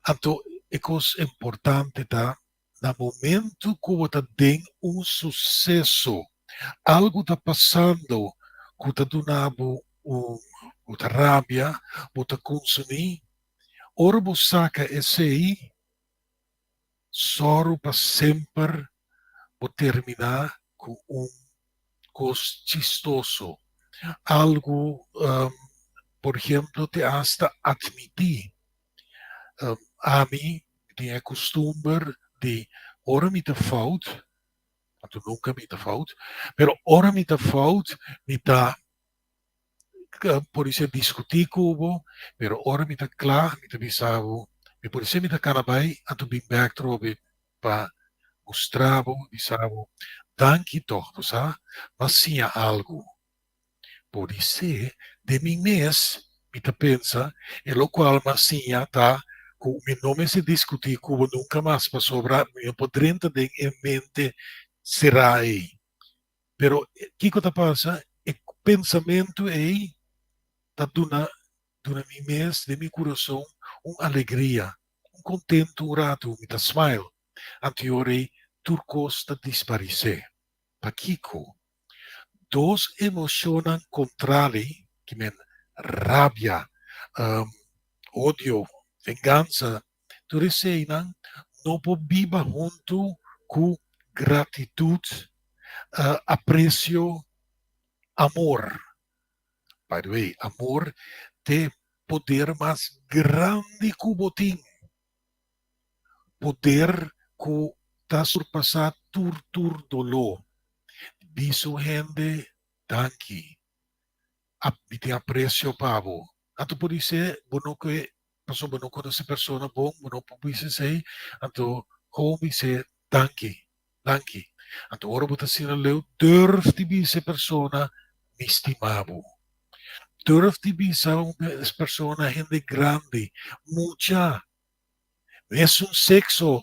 Anto e kos importante ta na momento ku bo ta den un suseso, algu ta pasando ku ta duna bo un, bo ta rabia, bo ta konsumí, ora bo saka esei, Sòru pa semper bo terminá ku un kos chistoso, algu por ehemplo te asta atmití. Ami tin e kustumber di ora mi ta fout, anto nunka mi ta fout, pero ora mi ta fout mi ta Por ser diskutí ku bo, pero ora mi ta kla, mi ta bisa bo, mi por ser mi ta kana bai, anto bin bèk trobe pa mustra bo, bisa bo, danki tòg, bo sa, m'a siña algu. Podisé den mi mes mi ta pensa e lokual m'a siña ta ku mi no mester diskutí ku bo nunka mas pasobra mi no por drenta den e mente será ei. Pero kiko ta pasa? E pensamentu ei ta duna duna mi mes den mi kurason un alegria, un kontentu un ratu, mi ta smile. Anto e ora ei tur kos ta disparisé. Pakiko? Dos emoshonnan kontrali, ki men rabia, odio, vengansa, Tur eseinan no por biba huntu ku gratitut, apresio, amor. By the way, amor t'e poder mas grandi ku bo tin. Poder ku ta surpasá tur tur doló. Bisa un hende danki. Mi tin apresio pa bo. Anto podisé bo no ke pasobra bo no konosé persona bon, bo no por bisa esei, anto kon bis'é danki, danki. Anto ora bo ta asina leu, durf di bisa e persona mi stima bo. Durf di bisa un persona hende grandi, mucha, mesun sekso,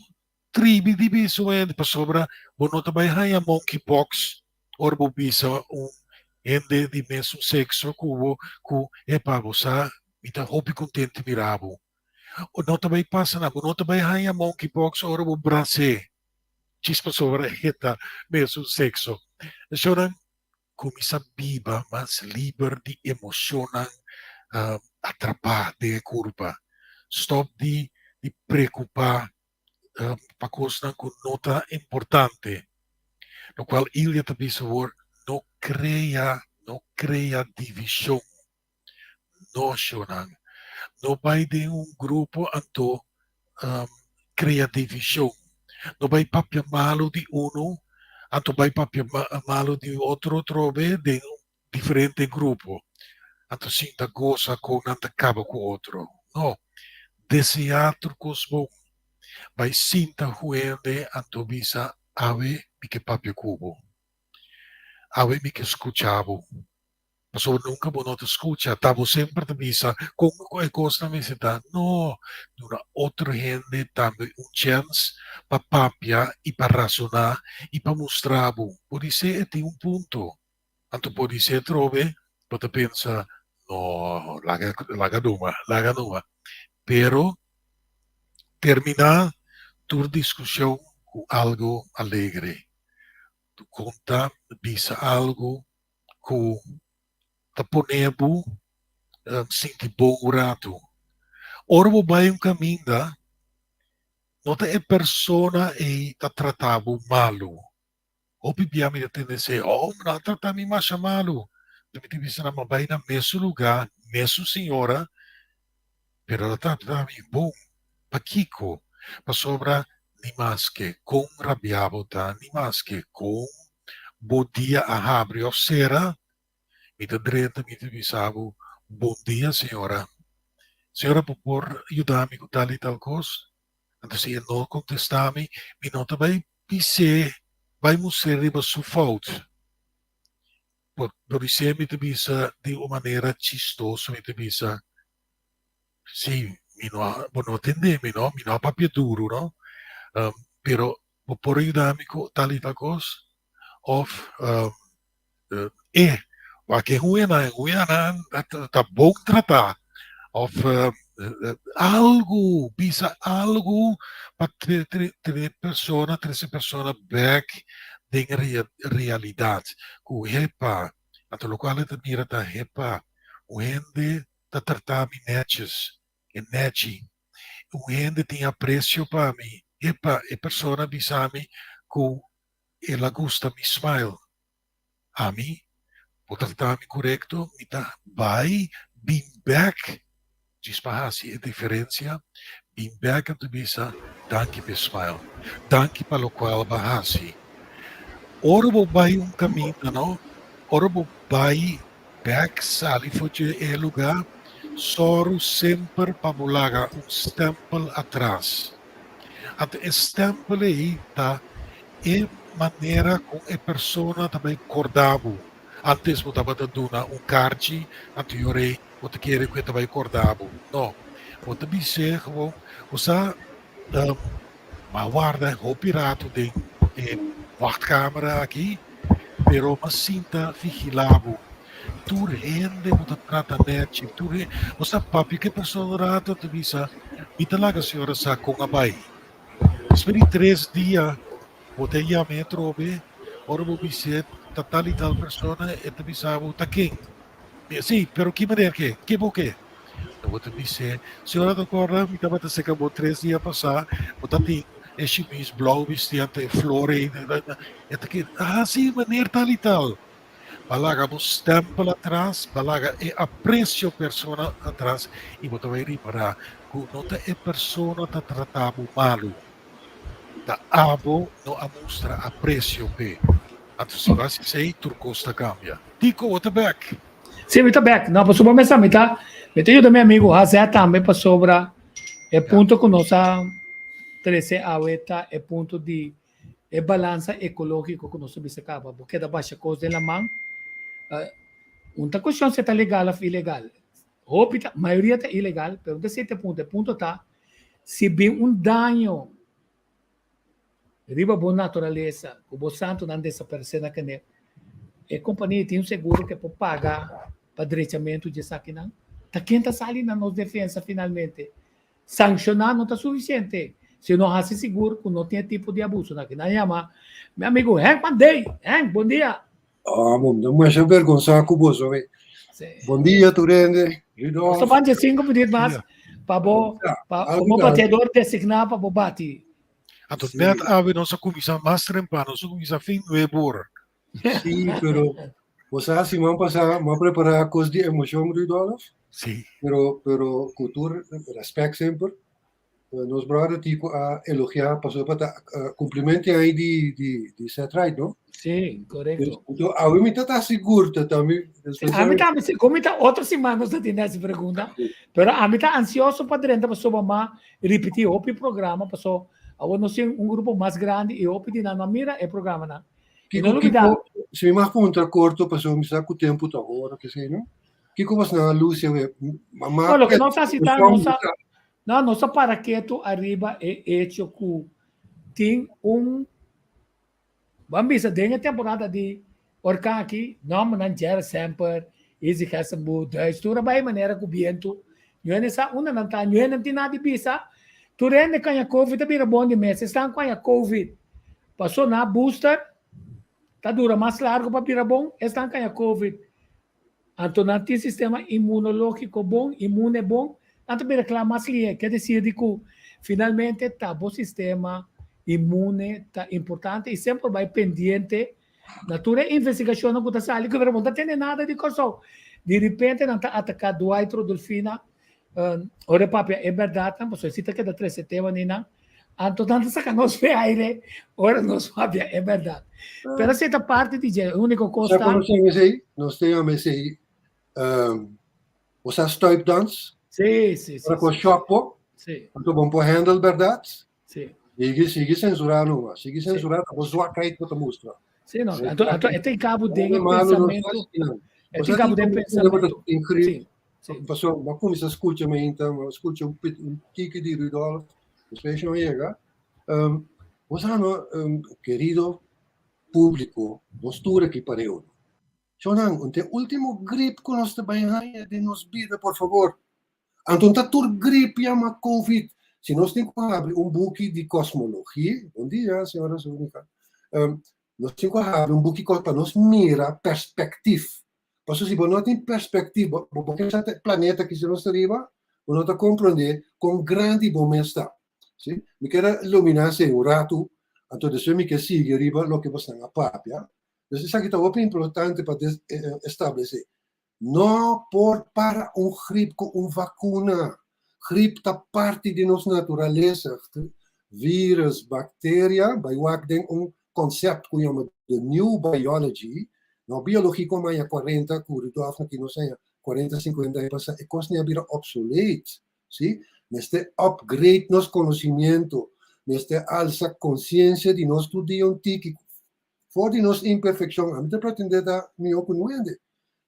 tribi di bisa un hende pasobra bo no ta bai haña monkey pox ora bo bisa un hende di mesun sekso ku bo ku epa bo sa mi ta hopi kontenti mira bo. O no ta bai pasa nada, bo no ta bai haña monkey pox ora bo bras'é djis pasobra e ta mesun sekso. Eshonan kuminsá biba mas liber di emoshonnan atrapá den e kurpa. Stòp di di preokupá pa kosnan ku no ta importante. Lokual Ilya ta bisa awor, no krea, no krea divishon. No shonnan. No bai den un grupo anto krea divishon. No bai papia malu di unu anto bai papia malu di otro atrobe den diferente grupo. Anto sinta gosa kon nan ta kaba ku otro. No. Deseá tur kos bon. Bai sinta ku hende anto bisa awe mi ke papia ku bo. Awe mi ke skucha bo. Pasobra nunka bo no ta skucha, ta bo semper ta bisa kon e kosnan mester ta. No, duna otro hende tambe un chèns pa papia i pa rasoná i pa mustra bo. Podisé e tin un punto, anto podisé atrobe bo ta pensa, No, laga laga numa, laga numa. Pero terminá tur diskushon ku algu alegre. Konta, bisa algu ku ta pone bo sinti bon un ratu. Ora bo bai un kaminda, no ta e persona ei ta trata bo malu. Hopi bia mi ta tende esei, oh, nan a trata mi masha malu. Mi ta bisa nan, mi a bai na mesun lugá, mesun señora, pero el a trata mi bon. Pakiko? Pasobra ni maske kon rabia bo ta, ni maske kon. bo dia a habri òf sera, mi ta drenta mi ta bisa bo, Bon dia señora. Señora bo por yuda mi ku tal i tal kos? Anto si e no kontestá mi, mi no ta bai bis'é, bai mustr'é riba su fout. Por bis'é mi ta bisa di un manera chistoso, mi ta bisa, Sí, mi no a, bo no a tende mi, no? Mi no a papia duru, no? Pero bo por yuda mi ku tal i tal kos? Òf, e, wak e huenan, e huenan ta bon tratá. Òf algu, bisa algu pa trese persona, trese persona bèk den realidat. Ku hepa, anto lokual e ta mira ta hepa, un hende ta trata mi netjes, e nechi. Un hende tin aprecio pa mi, epa, e persona a bisa mi cu el a gusta mi smile. Ami, bo trata mi corecto, mi ta bay bin bek, djis pa haci e diferencia, bin bek anto bisa danki p'e smile, danki pa locual bo a haci. Ora bo bay un caminda no, ora bo bay Bek sali for dje e lugá, sòru semper pa bo laga un stèmpel atras. Anto e stèmpel ei ta e manera kon e persona ta bai kòrda bo. Ántes bo tabata duna un karchi, anto yor ei bo ta kere ku e ta bai kòrda bo. No, bo ta bis'é gewoon, bo sa, m'a warda hopi ratu den e wachtkamer aki, pero m'a sinta vigilá bo. Tur hende bo ta trata nèchi, tur hende. Bo sa papia ku e persona un ratu, ta bisa, Mi ta laga señora sa kon a bai. Despues di tres dia, bo ta yam'é atrobe, ora bo bis'é ta tal i tal persona, e ta bisa bo, Ta ken? Sí, pero ki manera ke? Ke bo ke? Bo ta bis'é, Señora ta kòrda mi tabata seka bo tres dia pasá, bo ta tin e shimis blou bistí ante e flor ei. E ta kere, Ah, sí, meneer tal i tal. Bo a laga bo stèmpel atras, bo a laga e apresio persona atras i bo ta bai ripará ku no ta e persona ta trata bo malu, ta abo no a mustra apresio p'e. Anto si bo hasi esei, tur kos ta kambia. Tico, bo ta bèk? Sí, mi ta bèk. No, pasobra mesa mi ta, mi ta yuda mi amigu Hazé tambe pasobra e punto ku nos a trese awe ta e punto di e balansa ekológiko ku nos a bisa kaba. Bo keda basha kos den laman, un ta kuestion si e ta legal òf ilegal. Hopi ta, mayoria ta ilegal, pero un ta sete punto. E punto ta si bin un daño Riba bo naturalesa ku bo santunan desaparesé na kende, e kompania tin un seguro ke por paga pa drechamentu di esakinan? Ta ken ta sali na nos defensa finalmente? Sankshoná no ta sufisiente si no hasi sigur ku no tin e tipo di abusonan aki. Nan yama mi amigu Henk van Dijk. Henk, bon dia! Ah, bo ta masha bergonsá ku boso we. Bon dia tur hende. Nos ta banja 5 minuut mas pa bo pa como bateador designá pa bo bati. Anto net awe nos a kuminsá mas trempan, nos a kuminsá fin nuebe ora. Sí, pero bo sa siman pasá m'a prepará kos di emoshon, Rudolf. Sí. Pero pero ku tur respèkt semper. Nos brother Tico a elogiá pasobra ta cumpliment ahí di di di Set Right, no? Sí, correcto. Anto awe mi ta ta sigur ta ta mi A mi tambe si, como ta otro siman nos ta tin ese pregunta, pero a mi ta ansioso pa drenta pasobra ma ripití hopi programa paso awor nos tin un grupo mas grandi i hopi di nan no a mira e programanan. I no Kiko lubidá. kiko si mi mag puntra corto pasobra mi sa ku tempu ta ora kesei no? Kiko bos nan a lusi awe? Mama No, loke nos a hasi ta nos a No, nos a para ketu ariba e echo ku tin un, ban bisa den e temporada di orkan aki, nòmbernan Jerry Semper, Izzy Hessenboer, Duits, tur a bai manera ku bientu. Ñu hende sa unda nan ta, ñu hende no tin nada di bisa. Tur hende ku haña covid ta bira bon di mes. Esnan ku haña covid pasó nan a booster ta dura mas largu pa bira bon. Esnan ku haña covid Anto nan tin sistema inmunológiko bon, inmune bon, nan ta bira kla mas lihé. Ke desir di ku finalmente ta bo sistema inmune ta importante i semper bai pendiente na tur e investigashonnan ku ta sali ku bo no ta tende nada di Kòrsou. Di ripente nan ta ataká Dwight Rodolfina, ora e papia e bèrdatnan, pasobra si ta keda trese tema ni nan. Anto nan ta saka nos fe aire ora nos papia e bèrdat. Pero esei ta parti di dje, e úniko kos Sa ta. konosé esei? Nos ta yama esei bo sa stuipdans? Sí, sí, sí. Ora ku shòk bo, anto bo no por handle bèrdat? Sí. Sigui, sigui sensurá numa, sigui sensurá ta bo zwakheid bo ta mustra. Sí, no, anto, anto e tin kabu den e pensamentu, e tin kabu den pensamentu. Sí, sí. Paso, bo a kuminsá skucha mainta, bo a skucha un un tiki di Rudolf, despues no yega. Bo sa no, kerido públiko, nos tur aki pareu. Shownan, un te último grip ku nos ta bai haña den nos bida, por fabor. Anto ta tur grip yama covid. Si nos tin ku habri un buki di kosmologia, bon dia señora Zúñiga, nos tin ku habri un buki pa nos mira perspektif. Pasobra si bo no tin perspektif, bo bo ke sa e planeta ki si nos ta riba, bo no ta komprondé kon grandi bo mes ta. Si? Mi kier a iluminá esei un ratu, anto despues mi ke sigui riba loke bo esnan a papia. Pues esaki ta hopi importante pa establesé. No por para un grip ku un vakuna. Grip ta parti di nos naturalesa. Virus, bakteria, bai wak den un konsèpt ku yama the new biology, no biologia ku a maya 40 ku Rudolf na ki nos aña 40, 50 aña pasá, e kosnan a bira obsolete. Si? Mester upgrade nos konosimiento, mester alsa konsiensia di nos tur dia un tiki. For di nos imperfekshon, ami ta pretendé ta mihó ku niun hende.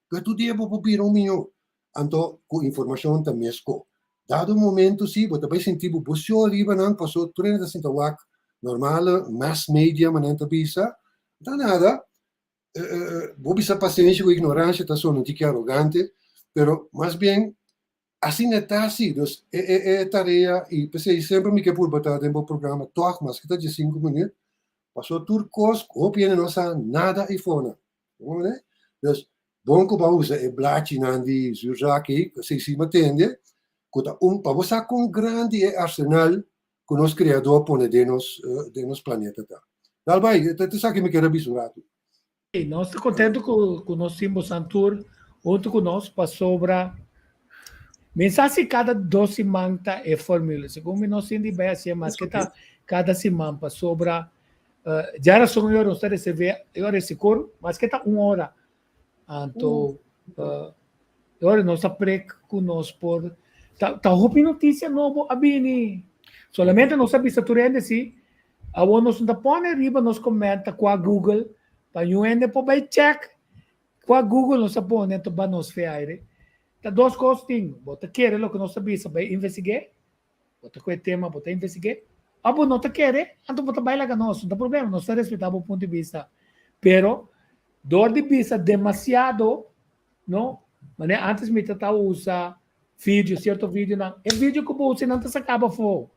Pero tur dia bo por bira un mihó. Anto ku informashon ta mesko. Dado momentu si bo ta bai sinti bo busio riba nan paso tur hende ta sinta wak normale mass media manera nan ta bisa. Ta nada. Bo bisa pasenshi ku ignoransha ta sona un tiki arogante, pero mas bien Asina ta si, dus e e e tarea i p'esei semper mi ke purba ta den bo programa tòg maske ta diesinku minüt, pasobra tur kos ku hopi hende no sa nada eifonan. Bo mane? Dus bon ku bo a usa e blachinan di Zuurzak ei, esei si mi a tende, ku ta un pa bo sa kon grandi e arsenal ku nos Kreador pone den nos den nos planeta ta. Dal bai, ta esaki mi ker a bisa un ratu. I nos ta kontentu ku ku nos tin bosan tur huntu ku nos pasobra mi sa si kada dos siman ta e formula. Segun mi nos tin di bai hasié maske ta kada siman pasobra djarason e ora nos ta resebé e ora sikur maske ta un ora. Anto e ora nos ta prek ku nos por ta ta hopi notisia nobo a bini. Solamente nos a bisa tur hende si Awor nos no ta pone riba nos komenta kua Google pa ñu hende por bai check kua Google nos a pone anto ba nos fe aire. Ta dos kos tin, bo ta kere loke nos ta bisa bai investig'é, bo ta kohe tema bo ta investig'é, òf bo no ta kere anto bo ta bai laga nos, no ta problema, nos ta respetá bo punto di bista. Pero dor di bisa demasiado no, manera antes mi ta ta usa Video, cierto videonan. E video cu bo usa nan ta saca bo afo.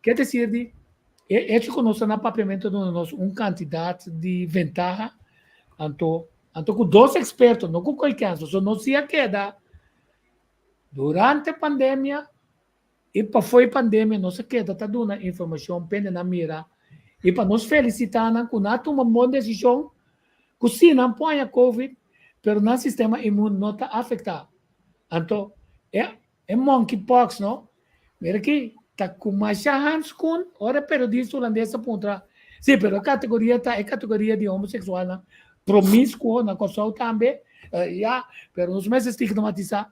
Ke decir di e hecho cu nos ta na papiamento duna nos un cantidad di ventaha, anto anto cu dos experto, no cu cualkier, so nos si a keda durante pandemia y pafo e pandemia nos a keda ta duna informacion pende nan mira y pa nos felicita nan cu nan a tuma bon decision cu si nan por haña covid pero nan sistema inmun no ta afecta. Anto e e monkeypox no, mira aki ta ku masha hanskun ora e periodista hulandes a puntra, si pero e kategoria ta e kategoria di homoseksualnan promiskuo na Kòrsou tambe, ya, pero nos mester stigmatisá,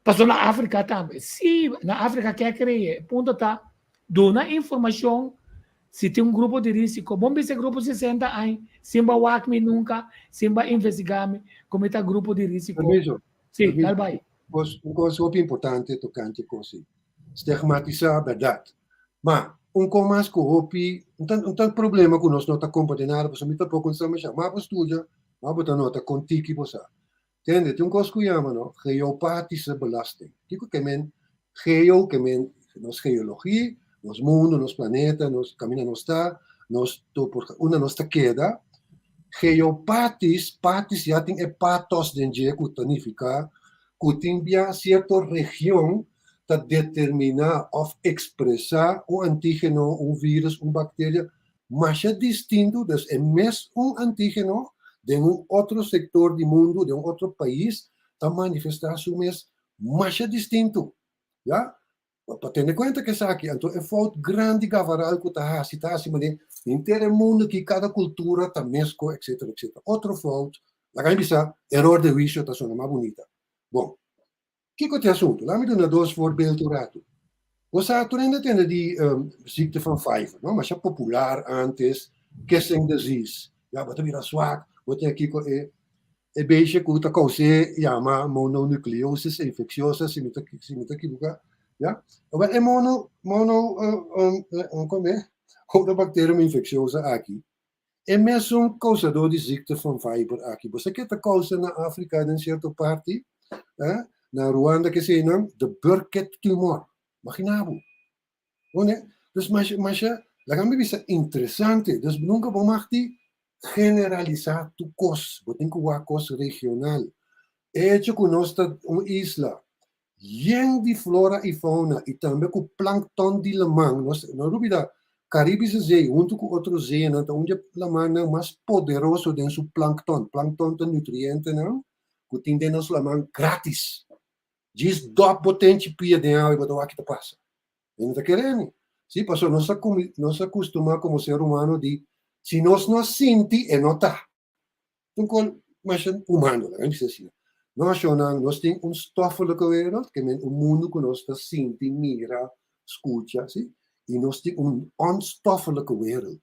pasobra na Afrika tambe, si na Afrika ke a kree, e punto ta duna informashon Si tin un grupo di risiko, bon bisa e grupo 60 añ, sin bo a wak mi nunka, sin bo a investigá mi, ku mi ta grupo di risiko. Permiso. Sí, Permiso. dal bai. Kos, un kos hopi importante tokante kos ei. Stigmatisá bèrdat. Ma, un kos mas ku hopi, un ta, un ta problema ku nos no ta komprendé nada, pasobra mi tampoko no sa masha. Ma bo studia, ma bo ta nota kon tiki bo sa. Tende, tin un kos ku yama no, geopathische belasting. Kiko ke men geo, ke men nos geologie, nos mundu, nos planeta, nos kaminda nos ta, nos topor, unda nos ta keda. Geopathis, pathis ya tin e pathos den dje ku ta nifiká ku tin bia sierto region ta determiná òf ekspresá un antígeno, un vírus, un bakteria masha distinto, dus e mes un antígeno den un otro sektor di mundu, den un otro pais, ta manifestá su mes masha distinto. Ya? Pa tene kuenta ku esaki, anto e fout grandi gavaral ku ta hasi, ta hasi manera henter e mundu aki, kada kultura ta mesko, etsetera, etsetera. Otro fout, laga mi bisa, eror de huisio ta sona mas bunita. Bon, kiko ta e asuntu? Laga mi duna dos voorbeeld un ratu. Bo sa tur hende a tende di ziekte van Pfeiffer, no? Masha popular antes, kissing disease. Ya, bo ta bira swak, bo tin kiko e E beestje ku ta kous'é yama mononucleosis infecciosa, si mi ta si mi ta ekiboká, ya. Awor e mono mono kome monobacterium infecciosa aki, e mesun kousadó di ziekte van Pfeiffer aki. Bo sa ke ta kousa na Afrika den sierto parti, eh, na Ruanda keseinan, de Burkitt tumor. Magina bo. One, dus masha, masha, laga mi bisa interesante. Dus nunca bo mag di generalisá tur kos. Bo tin ku wak kos regional. E hecho ku nos ta un isla yen di flora i fauna i tambe ku plankton di laman, nos no lubida Karibische Zee huntu ku otro zeenan ta un di e lamannan mas poderoso den su plankton. Plankton ta nutrientenan ku tin den nos laman gratis. Djis dòp bo tenchi pia den awa i bo ta wak ki ta pasa. Mi no ta kere mi. Sí, pasobra nos a kumi, nos a kustumá komo ser humano di si nos no sinti e no ta. Un kos masha humano, laga mi bisa asina. Nos shonnan, nos tin un stoffelijke wereld, ke men un mundu ku nos ta sinti, mira, skucha, sí, i nos tin un onstoffelijke wereld.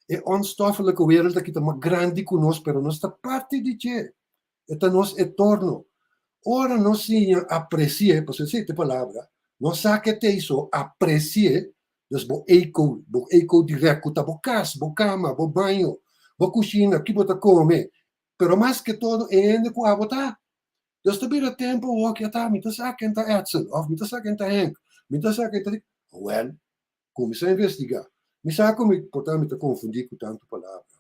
E onstoffelijke wereld aki ta mas grandi ku nos, pero nos ta parti di dje. E ta nos etorno. Ora nos siña apreci'é, pasobra esei ta e palabra, no sa ke t'ei so, apreci'é, dus bo eco, bo eco direct ku ta bo kas, bo kama, bo baño, bo kushina, ki bo ta kome, pero mas ke todo e hende ku abo ta. Dus ta bira tempu awor ki ata mi ta sa ken ta Edsel, òf mi ta sa ken ta Henk, mi ta sa ken ta, wèl, Kuminsá investigá. Mi sa ku mi por ta mi ta konfundí ku tantu palabra,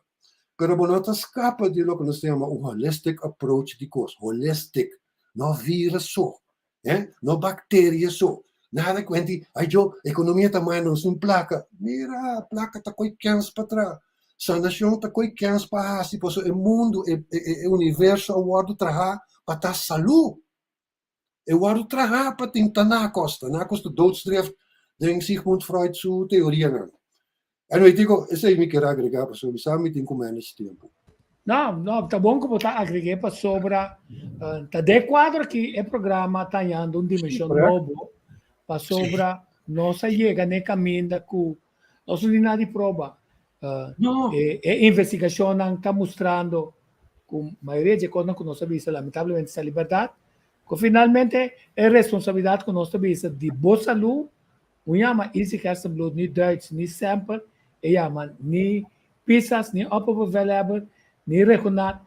pero bo no ta skapa di loke nos ta yama un holistic approach di kos. Holistic, no virus so, eh, no bakteria so, nada ku hende, ai djo, ekonomia ta mal, nos tin plaka. Mira, plaka ta koi kèns pa traha, sanashon ta koi kèns pa hasi, pasobra e mundu, e e universo a wòrdu trahá pa ta salú. E wòrdu trahá pa tin Tanakos. Tanakos ta doodsdrift den Sigmund Freud su teorianan. Anyway, Tico, esei mi kier agregá pasobra mi sa mi tin ku manage tempu. No, no, ta bon ku bo ta agreg'é pasobra ta den e kuadro aki e programa ta hañando un dimenshon nobo pasobra nos a yega na e kaminda ku nos no tin nada di proba. E investigashonnan ta mustrando ku mayoria di e kosnan ku nos a bisa lamentablemente sali bèrdat, ku finalmente e responsabilidat ku nos ta bisa di bo salú, un yama Easy Gerstenbluth ni Duits ni Semper, e yama ni Pisas ni Opperbevelhebber ni Regunat,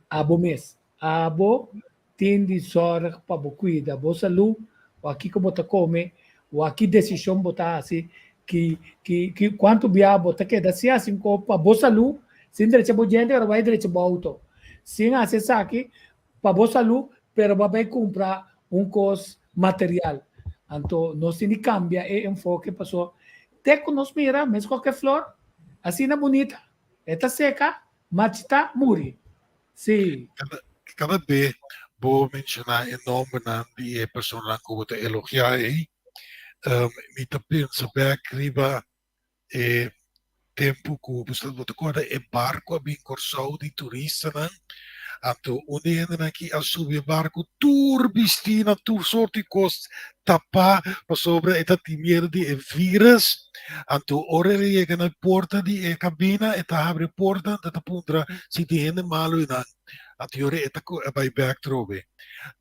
abo mes. Abo tin di zòrg pa bo kuida bo salú, wak kiko bo ta kome, wak ki desishon bo ta hasi, ki ki ki kuantu bia bo ta keda sin hasi un kos pa bo salú, sin drecha bo djente pero bai drecha bo outo, sin hasi esaki pa bo salú pero bo a bai kumpra un kos material. Anto nos tin di kambia e enfoke paso te ku nos mira meskos ku e flor asina bunita e ta seka, marchita, muri. Sí. Cada, cada be bo menciona e nombernan di e personanan cu bo ta elogia ei, um, mi ta pensa bek riba e tempo cu bo bo ta corda e barco a bin Corsou di turistanan, anto un di hendenan ki a subi e barco tur bisti na tur soort di cos tapá pasobra e ta tin miedo di e virus. Anto ora el a yega na e porta di e kabina, e ta habri e porta, anto e ta puntra si tin hende malu einan. Anto yora e ta a bai bèk trobe.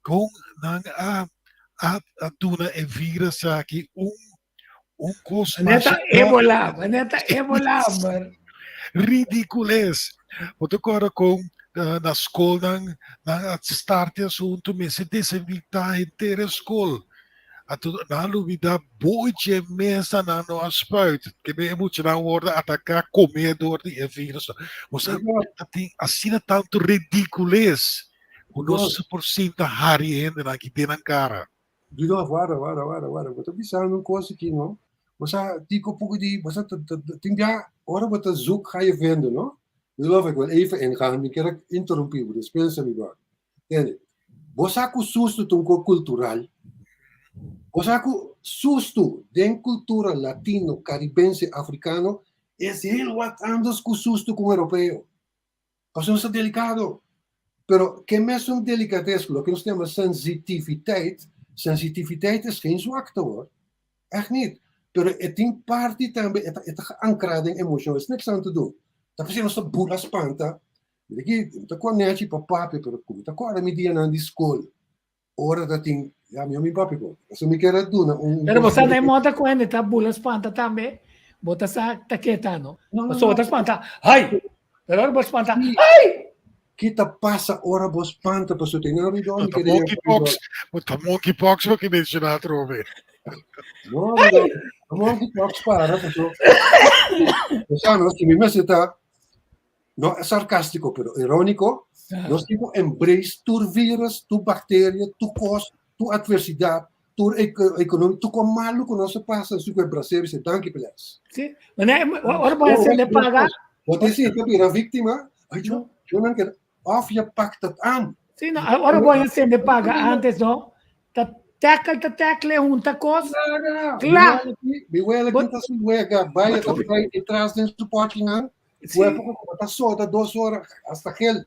Kon nan a a a duna e virus aki un un kos Manera ta Ebola, manera ta Ebola, man. Ridicules. Bo ta kòrda kon na skolnan nan a start e asuntu mester desinfektá henter e skol. Anto nan a lubidá bochi mesa nan no a spuit. Ke e muchanan wòrdu ataká komé dor di e virus. Bo sa ta tin asina tantu ridicules ku nos por sinta hari e hendenan aki den nan kara. Rudolf, warda, warda, warda, warda. Bo ta bisando un kos aki, no? Bo sa tiko poko di, bo sa tin bia ora bo ta zoek ga je vinden, no? Rudolf, ik wil even ingaan, mi kier interrumpí bo, dispensa mi brother. Tende, bo sa ku susto ta un kos kultural. Bo sa ku sustu den kultura latino, karibense, afrikano es heel wat anders ku sustu ku un europeo. Pasobra nos ta delikado. Pero ke mesun delikades, loke nos ta yama sensitiviteit, sensitiviteit is geen zwakte hoor. Echt niet. Pero e tin parti tambe, e ta, e ta geankrá den emoshon, es niks aan te doen. Ta p'esei nos ta bula spanta. Mira aki, mi ta kua nechi pa papia, pero ku mi ta kòrda mi dianan di skol. Ora ta tin, ya mi mi papia ko. Pasobra mi kier a duna un. Pero bo sa na e moda ku hende ta bula spanta tambe, bo ta sa ta keta no. Pasobra bo ta spanta, ai! Pero ora bo spanta, ai! Ki ta pasa ora bo spanta pasobra tin nan Rudolf mi kere monkeypox, bo ta monkeypox bo ke menciona atrobe. No, Rudolf, monkeypox para pasobra. Bo sa no, si mi mester ta no sarkástiko pero iróniko, nos tin ku embrace tur virus, tur bakteria, tur kos, tur atversidat, tur ekonomia, tur kos malu ku nos a pasa, nos tin ku embras'é i bisa danki p'es. Sí, wanneer, ora bo hasi de paga. Bo ta sinti bira víktima, ay yo, yo nan keda, òf je pakt het aan. Sí, no, ora bo hasi de paga antes, no, ta tackle, ta tackle hunta kos. Kla. Mi wela ki ta su wega, bai ta bai detrás den su pochinan. Cuerpo ku ta soda dos ora hasta gel.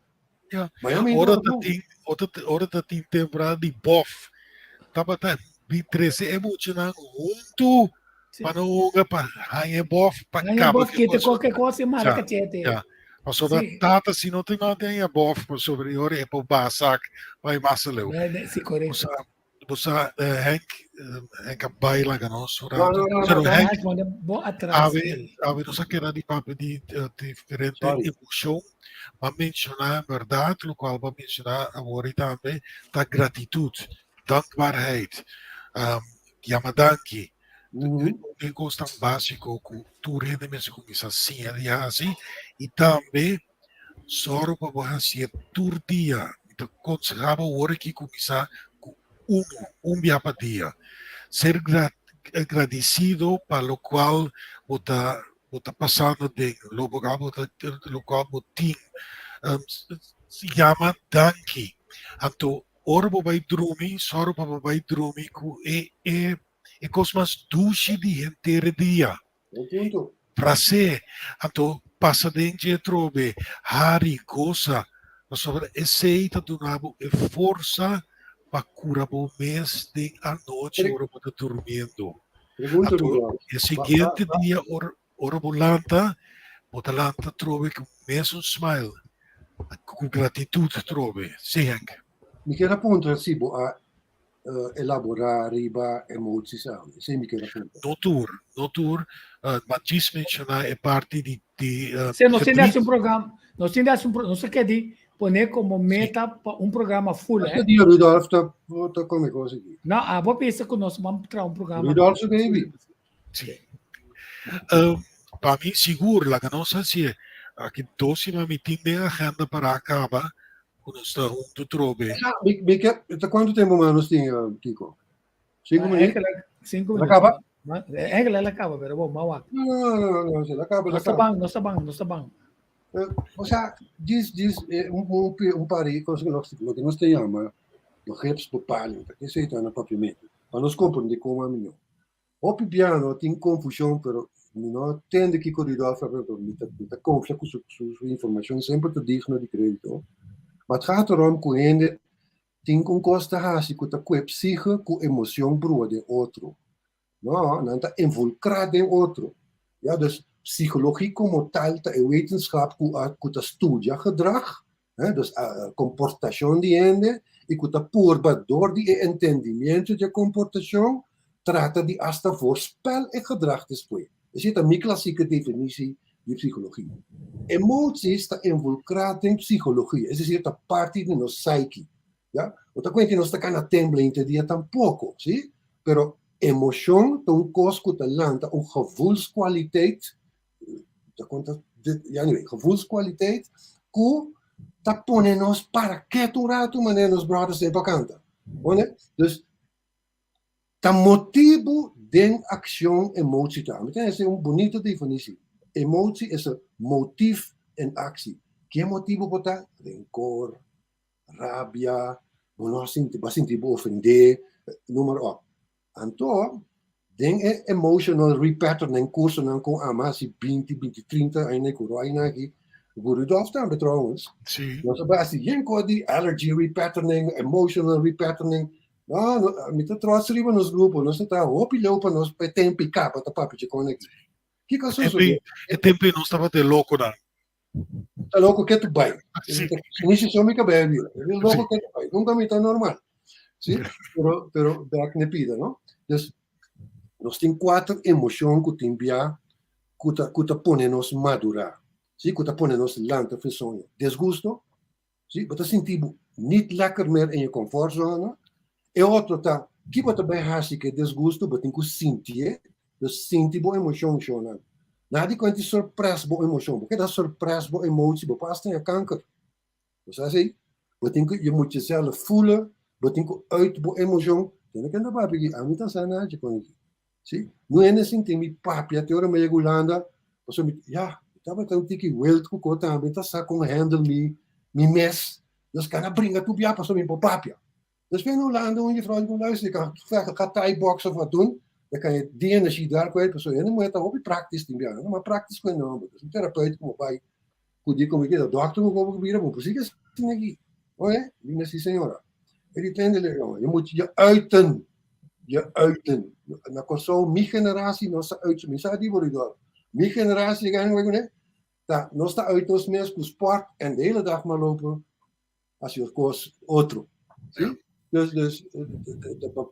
Ja. Ora ta tin, ora, ora ta tin temporada di bof. Tabata bi trece e muchanan huntu pa no hunga pa haña bof pa kaba. Bof kite koke kos e mara kachete. Ja. Pasobra tata si no tin mante haña bof pasobra e ora e por basak pa e mas leu. Sí, correcto. Bo sa Henk, Henk a bai laga nos un rato. Pero Henk, awe, awe nos a keda di papia di diferente emocion. Bo a menciona en berdad, locual bo a menciona awor tambe, ta gratitud, dankbaarheid, yama danki. E cosnan basico cu tur hende mester cuminsa siña di haci y tambe Sòru pa bo hasié tur dia. Mi ta konsehá bo ora ki kuminsá ku unu, un bia pa dia. Ser gradisido pa lokual bo ta bo ta pasando den, lokual bo ta lokual bo tin. Yama danki. Anto ora bo bai drumi, sòru pa bo bai drumi ku e e e kos mas dushi di henter e dia. Bon punto. Placer, anto pasa den dje trobe, hari, goza, pasobra esey ta duna bo e forsa pa cura bo mes den anochi ora bo ta durmiendo. Pregunta, Anto Rudolf. e siguiente dia ora ora bo lanta, bo ta lanta trobe cu mesun smile, cu gratitud trobe. Si Henk. Mi kier a puntra si bo a elaborá riba emoties awe? Esei mi kier a puntra. No tur, no tur, ma djis menshoná e parti di di Sí, nos tin di hasi un programa, nos tin di hasi un pro, nos ta ke di pone komo meta pa un programa full, eh. Dia Rudolf ta ta kome kos aki. No, abo bisa ku nos ban traha un programa. Rudolf su baby. Sí. Pa mi sigur laga nos hasié. Aki dos siman mi tin den agenda para kaba ku nos ta huntu trobe. Mi, mi ke, ta kuantu tempu mas nos tin, Kiko? Sinku Ah, minuut? Eigenlijk, sinku La minuut. kaba? Ma, eigenlijk la kaba, pero bon, ma wak. No, no, no, no, no, la kaba, la Nos ta kaba. bang, nos ta bang, nos ta bang. O sea, dis, dis, un, un, un par di cosas lo que nos ta llama begripsbepaling, ta esei ta na papiamento, pa nos comprende como a mihó. Hopi biano tin confusion, pero mi no tende kico Rudolf a pero mi ta, mi ta confia cu su, su, su informacion semper ta digno di credito. Maar het gaat erom cu hende tin un cos ta haci cu ta cue psiche cu emocion brua den otro. No, nan ta involucra den otro. Ja, dus psychologie como tal ta e wetenschap cu a, cu ta studia gedrag, hè, dus comportacion di hende, y cu ta purba door di e entendimiento di e comportacion, trata di hasta voorspel e gedrag despues. Esey ta mi clasieke definitie di psychologie. Emoties ta involucra den psychologie, es decir, ta parti di nos psyche. Ja? No ta cuenta nos ta cana tembla henter dia tampoco, si? Pero emocion ta un cos cu ta lanta un gevoelskwaliteit, ta conta, ja, anyway, gevoelskwaliteit cu ta pone nos para ketu un rato manera nos brothers semper canta. Hoor Dus ta motibu den accion emotie ta. Mi ta hasi un bunita definitie. Emotie is een motief in actie. Ke motibu por ta? Rencor, rabia, bo no a sinti, bo a sinti bo ofendé, noem maar op. Anto, den e emotional repatterning cursonan cu ama hasi 20, 20, 30 aña cu Roy aki, cu Rudolf tambe trouwens. Nos a hasi yen ko di allergy repatterning, emotional repatterning. No, no, mi ta trots riba nos grupo, nos ta hopi leu pa nos pe tempo i kaba ta papia dje kon aki. Kiko a sosodé? E tempo ei nos tabata e lokonan. Ta loko ke tu bai. Inicio so mi kabel bira. Loko ke tu bai. Nunca mi ta normal. Sí? Pero, pero back ne pida, no? Dus, nos tin kuater emocion ku tin bia ku ta, ku ta pone nos madura. Sí? Ku ta pone nos lanta for soño. Desgusto, Sí, bo ta sinti bo niet lekker meer in je comfortzone. E otro ta, ki bo ta bai hasi ku e desgusto? Bo tin ku sintié. Dus sinti bo emoshon, shonnan. Nada di kuenta sorpres bo emoshon. Bo keda sorpres bo emotie, bo por hasta haña kanker. Bo sa esei? Bo tin ku, je moet jezelf voelen. Bo tin ku uit bo emoshon. Tene kende papia aki, ami ta sa na dje kon aki. Sí, no hende sinti mi papia te ora mi yega Hulanda, pasobra mi, ya, mi tabata un tiki wild ku ko tambe, mi ta sa kon handle mi mi mes, dus kan a bringa tur bia pasobra mi por papia. Despues na Hulanda un juffrouw di mi luister, je kan vechten, ga thai box of wat doen, dan kan je die energie daar kwijt, pasobra hende muher ta hopi praktisch tin bia, no mas praktisch ku hende homber, dus un therapeut ku bo bai ku di komo keda dokter ku bo bira, bo por sigui asina aki, oe, di mi si señora, e di tende, je moet je uiten. Je uiten. Na Kòrsou, mi generatie nos ta uit, mi sa di bo Rudolf, mi generatie yega hende kuné, ta nos ta uit nos mes ku sport en de hele dag maar lopen hasi kos otro. Si? Dus, dus,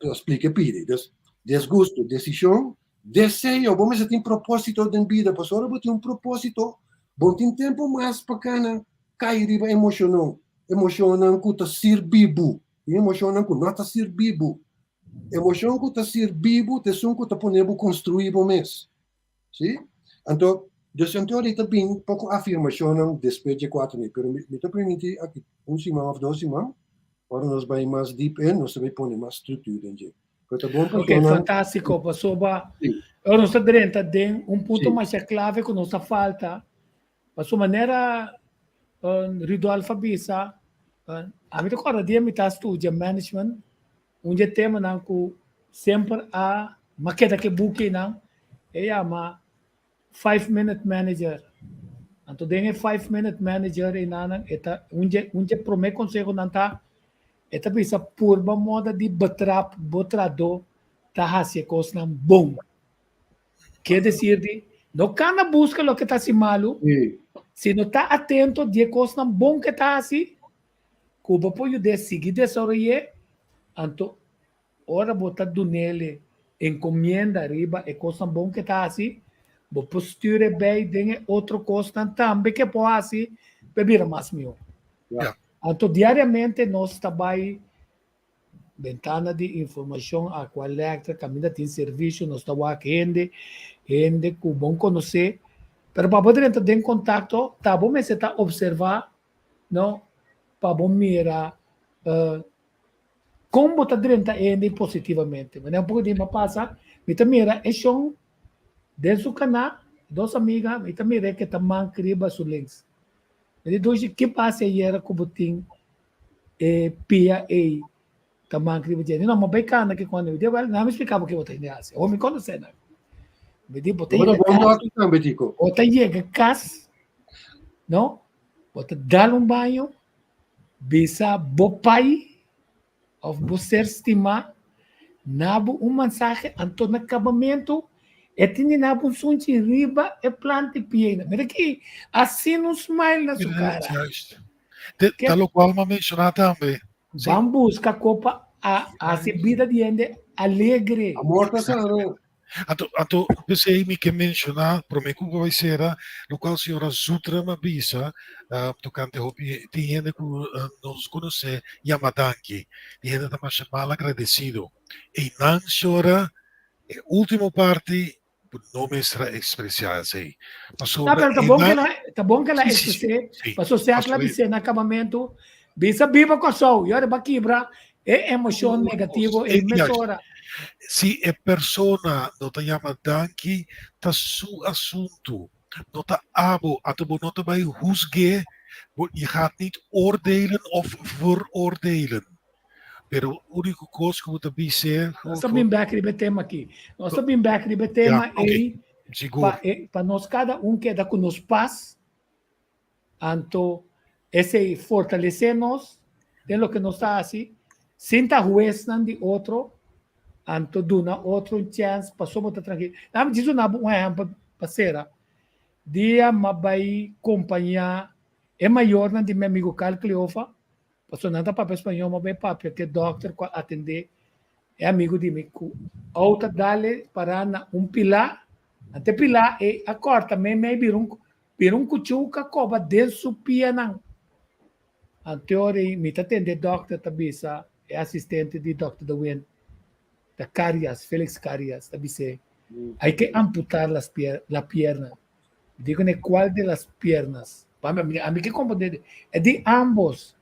ta splika e pidi. Dus, desgusto, desishon, deseo, bo mester tin propósito den bida, pasobra ora bo tin un propósito, bo tin tempu mas pa kana kai riba emoshonnan, emoshonnan ku ta sirbi bo. Tin emoshonnan ku no ta sirbi bo. Emoshon ku ta sirbi bo ta esun ku ta pone bo konstruí bo mes. Sí? Anto, dus anto di ta bin poko afirmashonnan despues dje kuater mi, pero mi ta primintí aki un siman òf dos siman, ora nos bai mas deep in, nos ta bai pone mas struktura den dje. Pero ta bon Ok, personan. fantástiko, pasobra Sí. ora nos ta drenta den un punto Sí. masha klave ku nos ta falta, Pasobra manera Rudolf a bisa, ami ta kòrda dia mi ta studia management, un di e temanan ku semper a mi a keda ku e bukinan e yama Five Minute Manager. Anto den e Five Minute Manager einanan e ta un di un di e promé konsehonan ta e ta bisa purba moda di betrap bo trahadó ta hasi e kosnan bon. Ke desir di, no kana buska loke ta hasi malu, sino ta atento di e kosnan bon ke ta hasi, ku bo por yud'é sigui desaroy'é, anto ora bo ta dun'é enkomienda riba e kosnan bon ke ta hasi, bo por stuur e bei den e otro kosnan tambe ke por hasi pa e bira mas mihó. Anto diariamente nos ta bai Bentana di informashon Aqualectra kaminda tin servisio nos ta wak hende, hende ku bon konosé, pero pa bo drenta den kontakto ta bo mester ta opservá no pa bo mira kon bo ta drenta e hende positivamente. Manera un poko di mi a pasa mi ta mira e shon den su kaná dos amiga mi ta mira ke ta mank riba su links mi di dushi ki pasa ayera ku bo tin E pia ei ta mank riba dje. No, ma bai kana ki kono. Mi di, wel, na mi splika bo ki bo ta hende hasi. Awor mi konosé nan. Mi di, bo ta Bo ta yega bon kas, dokter tambe, Tico. bo ta yega kas, no? Bo ta dal un baño, bisa bo pai of bo ser stimá, na bo un mensahe, anto na kabamentu e tene na bo un sunchi riba e planta di pia ei. Mira ki asina un smile na su kara. Juist. Ta locual m'a menciona tambe. Sí. Ban busca copa a haci bida di hende alegre. Amor ta sano. Anto, anto p'esei mi ke menciona, prome ku bo bai sera, locual señora Zutra m'a bisa tocante hopi tin hende ku nos conoce yama danki. Tin hende ta masha mal agradecido. Einan señora, e ultimo parti Bo no mester a expresiá esei. Pasobra pero ta bon que la, ta bon que la expresé. Paso sea la bisé na acabamento, bisa biba Kòrsou, i ora ba kibra e emocion negativo ei mesora. Si e persona no ta yama danki, ta su asuntu, no ta abo, anto bo no ta bai husg'é, bo, je gaat niet oordelen of veroordelen. Pero úniko kos ku bo ta bis'é. Nos ta bin bèk riba e tema akí. Nos ta bin bèk riba e tema Ja, oké. ei Sigur. pa e pa nos kada un keda ku nos pas. Anto esei fortalesé nos den loke nos ta hasi, sin ta huesnan di otro, anto duna otro un chèns pasobra bo ta trankil. Dame djis duna bo un ehèmpel pa sera. Dia m'a bai kompañá e mayornan di mi amigu Carl Cleofa, pasobra nan ta papia spañó, m'a bai papia ku e dòkter ku a atendé e amigu di mi ku outa dale pará na un pilá, anto e pilá ei a kòrta meimei bira un Bira un kuchú ka koba den su pianan. Anteori mi ta tende dòkter ta bisa e asistente di dòkter De Wind, ta Carias, Felix Carias, ta bis'é, Hay que amputar las pier la pierna. Mi di kuné, Cual de las piernas? Pa mi, ami ke komprendé, e di ambos.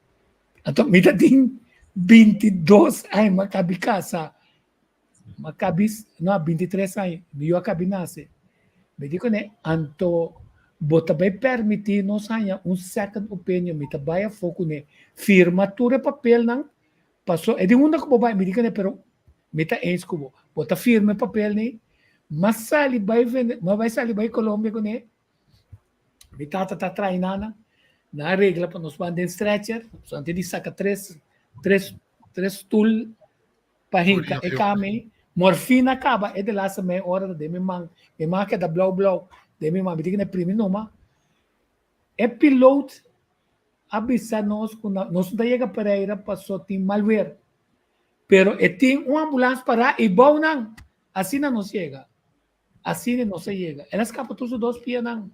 Anto mi ta tin 22 aña, mi a kabi kasa. Ma kabi, no, 23 aña, mi yu a kabi nase. Mi di kuné, anto bo ta bai permití nos haña un second opinion, mi ta bai afó kuné, firma tur e papelnan, paso e di unda ku bo bai, mi di kuné, pero mi ta eens ku bo, bo ta firma e papelnan, m'a sali bai Vene, m'a bai sali bai Colombia kuné, Mi tata ta traina nan, nan a regla pa nos ban den stretcher, so nan tin di saka tres, tres, tres stoel pa hinka e kama ei. Morfina kaba e de laatste mei ora ta den mi man, mi man a keda blou blou den mi man, mi tin ku primi numa. E piloot a bisa nos ku nos no ta yega Pereira paso tin mal weer, pero e tin un ambulans pará i bou nan, asina nos yega. Asina nos a yega. El a skapa tur su dos pianan.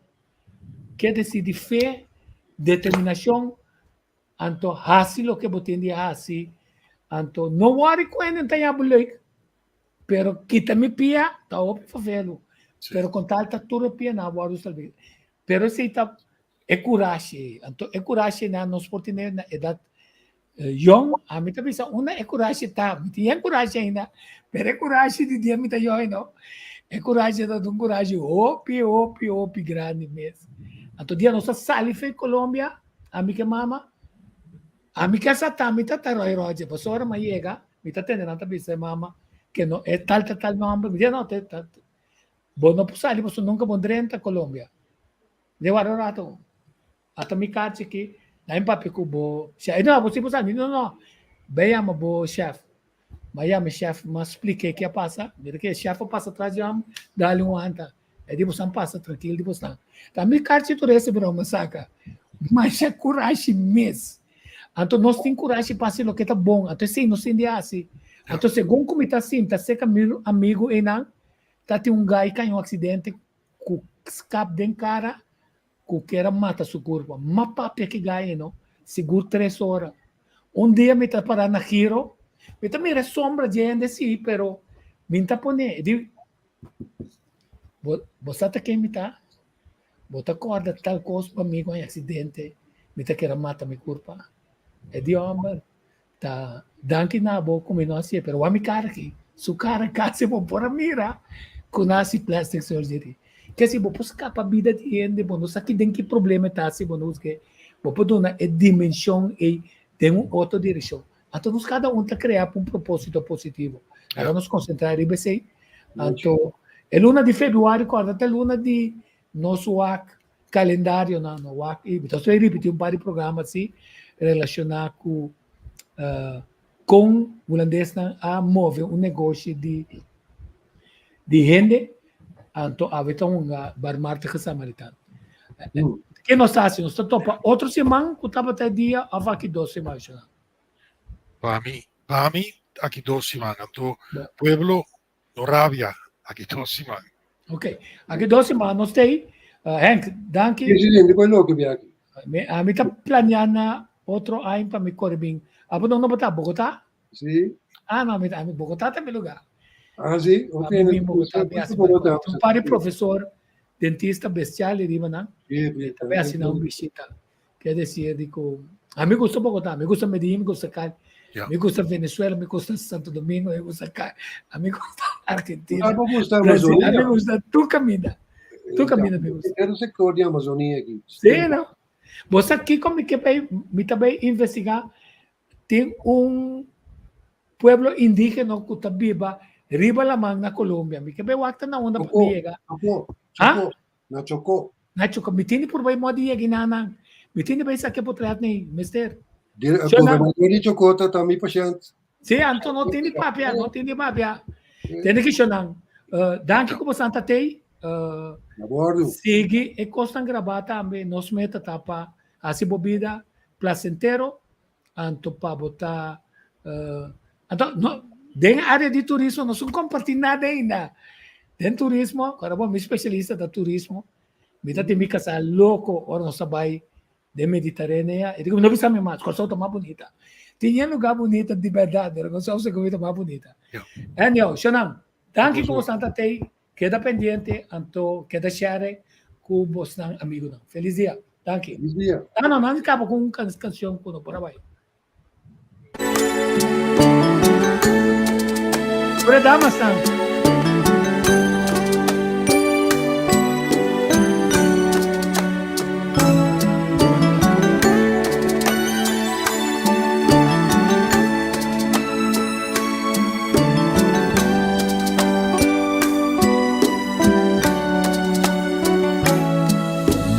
Ke desi di fe, determinashon, anto hasi loke bo tin di hasi. Anto no wòri ku hende ta yabu leuk, pero kita mi pia ta hopi vervelu. Pero kon tal ta tur e pianan a wòrdu salbí. Pero esei ta e kurashi ei. Anto e kurashi einan nos por tene na edat Yòn, ami ta bisa unda e kurashi ta. Mi tin yen kurashi ainda, pero e kurashi di dia mi ta yòn no. E kurashi ta un kurashi hopi, hopi, hopi grandi mes. Anto dia nos a sali fe Colombia, ami ke mama, ami ke sa ta, mi ta ta roi roje, pasobra ora mi a yega, mi ta tende nan ta bisa e mama ke no e tal ta tal nomber, mi di no, te ta, bo no por sali pasobra nunka bo drenta Colombia. Mi di wara un rato. Ata mi karchi aki, na mi papia ku bo shef. E no, bo si bo sa, mi no, no. Bai yama bo shef. Ma yama e shef, ma splik'é ke a pasa. Mira ke e shef a pasa tras di hòmber, dal un wanta. E di bosan pasa trankil di bosan. Ta mi karchi tur ese broma saka. Masha kurashi mes. Anto nos tin kurashi pa hasi loke ta bon. Anto esei nos tin di hasi. Anto segun ku mi ta sinta serka mi amigu einan, ta tin un gai kai un aksidente ku skap den kara. Ku kier a mata su kurpa. Ma papia ki gai no, sigur tres ora. Un dia mi ta para na giro, mi ta mira e sombra dje hende si, pero mi n'ta pone. E di, Bo, bo sa ta ken mi ta? Bo ta kòrda tal kos pa mi ku un aksidente, mi ta kier a mata mi kurpa? E di, Hòmber, ta danki na bo ku mi no hasié, pero wak mi kara aki, su kara kasi bo por a mira ku nan hasi plastic surgery. Ke si bo por skapa bida di hende, bo no sa ki den ki problema e ta si bo no husg'é, bo por duna e dimenshon ei den un otro direkshon. Anto nos kada un ta krea pa un propósito positivo. Laga nos konsentrá riba esei. Anto e luna di febrüari kòrda ta e luna di nos wak kalendarionan no wak i mi ta estoy ripití un par di programa así relashoná ku kon hulandesnan a move un negoshi di di hende anto awe ta hunga barmhartige samaritaan. Ke nos ta hasi? Nos ta topa otro siman ku tabata e dia òf aki dos siman shona? Pa mi, pa mi aki dos siman. Anto pueblo No rabia, aki dos siman. Ok, aki dos siman nos tei. Uh, Henk, danki. Presidente, koe loke bi aki? Mi, a mi ta planea na otro aña pa mi kore bin. Apo no no bota Bogotá? Sí. Ah, no, mi, a mi Bogotá ta mi lugar. Ah, sí? Ok. A mi Bogotá, mi hace Bogotá. Un par di profesor, dentista bestial di riba nan. Sí, sí. Tambe hasi nan un visita. Quiere decir di cu a mi gusta Bogotá, mi gusta Medellín, mi gusta Cali, Ja. mi gusta Venezuela, mi gusta Santo Domingo, mi gusta Cali, a mi gusta Argentina, Ah, bo gusta Brasil, a mi Amazonia? gusta tur caminda, tur caminda mi gusta. Era sector di Amazonia aki. Sí, no? Bo sa kiko mi ke bay, mi ta bay investiga, tin un. pueblo indigeno ku ta biba riba laman na Colombia. Mi ke bai wak ta na unda pa mi yega. Chocó, Chocó, na Chocó. Na Chocó. Mi tin di por bai modi yega nan. Mi tin di bai saka e potret nei, mester. Gobernador di Chocó ta ta mi pashent. Sí, anto no tin di papia, no tin di papia. Tende ki shonan. Danki ku bosan ta tei. Na bordo. Sigui e kosnan grabá tambe. Nos meta ta pa hasi bo bida placentero. Anto pa bo ta anto no den área di turismo nos no kompartí nada ainda. Den turismo, ora bo mi spesialista ta turismo, mi ta tin mi kasá loko ora nos ta bai den Mediteranea. E digo, no bisa mi mas, Kòrsou ta mas bunita. Tin yen lugá bunita di bèrdat, pero Kòrsou segun mi ta mas bunita. Anyhow, shonnan, danki ku boso ta tei. Keda pendiente, anto keda share ku bosnan amigunan. Felis dia. Danki. Felis dia. Ah, no, nan kaba ku un kanshon ku no por a bai. Pura damasnan.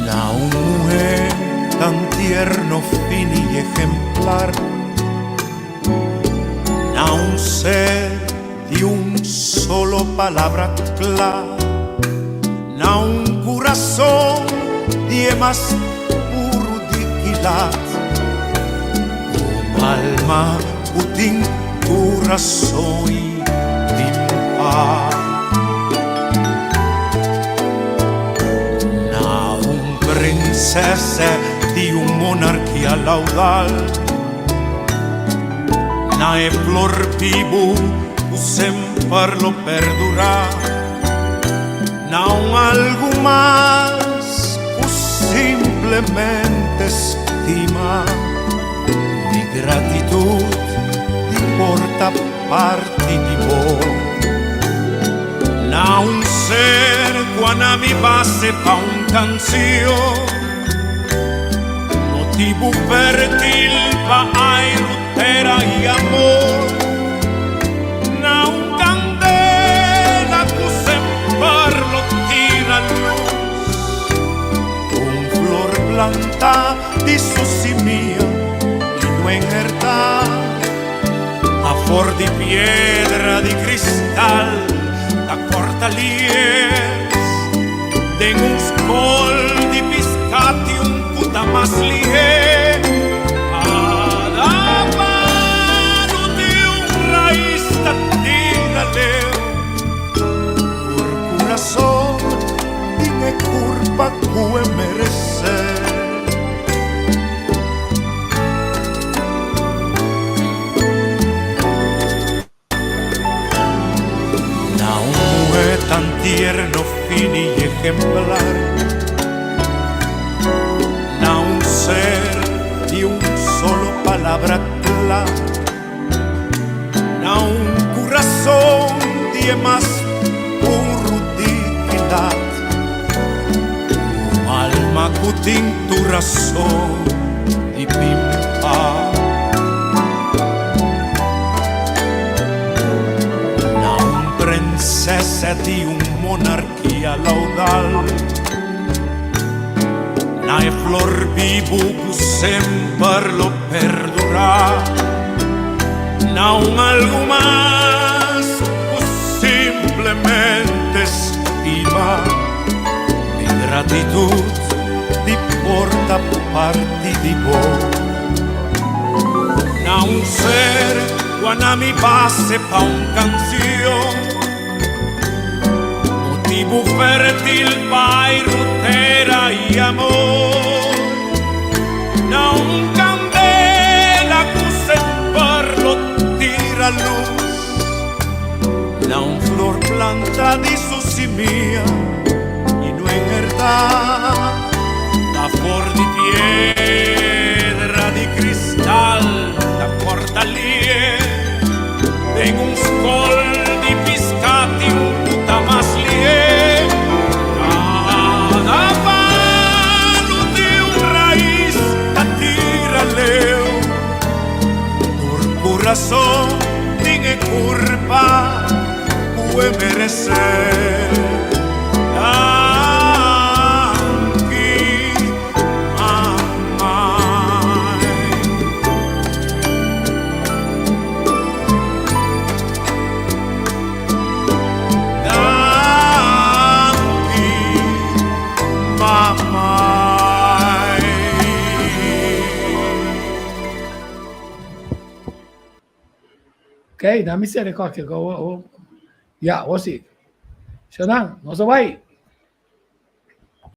Na un muher tan tierno, fini y ejemplar, Na un ser di un solo palabra cla, Na un curazón di e mas puro di quilat, Un alma cu tin curason y tin paz. Na un princesa di un monarquia laudal, Na e flor bibu cu semper lo perdura, Na un algu mas cu simplemente stima. Mi gratitud di por ta parti di bo. Na un ser cu a na mi base pa un cancion, Motibu fertil pa airu, tera y amor. Na un candela cu semper lo tira luz, Un flor planta di su simia y no enhertá. A for di piedra di cristal ta corta lies. Den un scol di piscati un puta mas lihe. Cada palo di un raiz ta tira leu. Tur curason tin e curpa cu e merece. Na un muhe tan tierno, fini y ejemplar, Na un ser di un solo palabra cla, Na un curazon di e mas puro dignidad, Un alma cu tin tur razon di pimpa. Na un princesa di un monarquia laudal, Na e flor bibu cu semper lo perdura, Na un algu mas cu simplemente stima. Mi gratitud di por ta parti di bo. Na un ser cu a na mi base pa un cancion, Motibu fertil pa airu, tera y amor. Na un candela cu semper lo tira luz, Na un flor planta di su simia y no enhertá. Ta for di piedra di cristal ta corta lie, Den un scol di pisca tin un puta mas lie. Cada palo di un rais ta tira leu, Tur curason. kurpa ku e meresé. Danki, mamai. Danki, mamai. Ok, dá mi sere koke. Go, oh. Ja, o si. Shanan, nos a bai.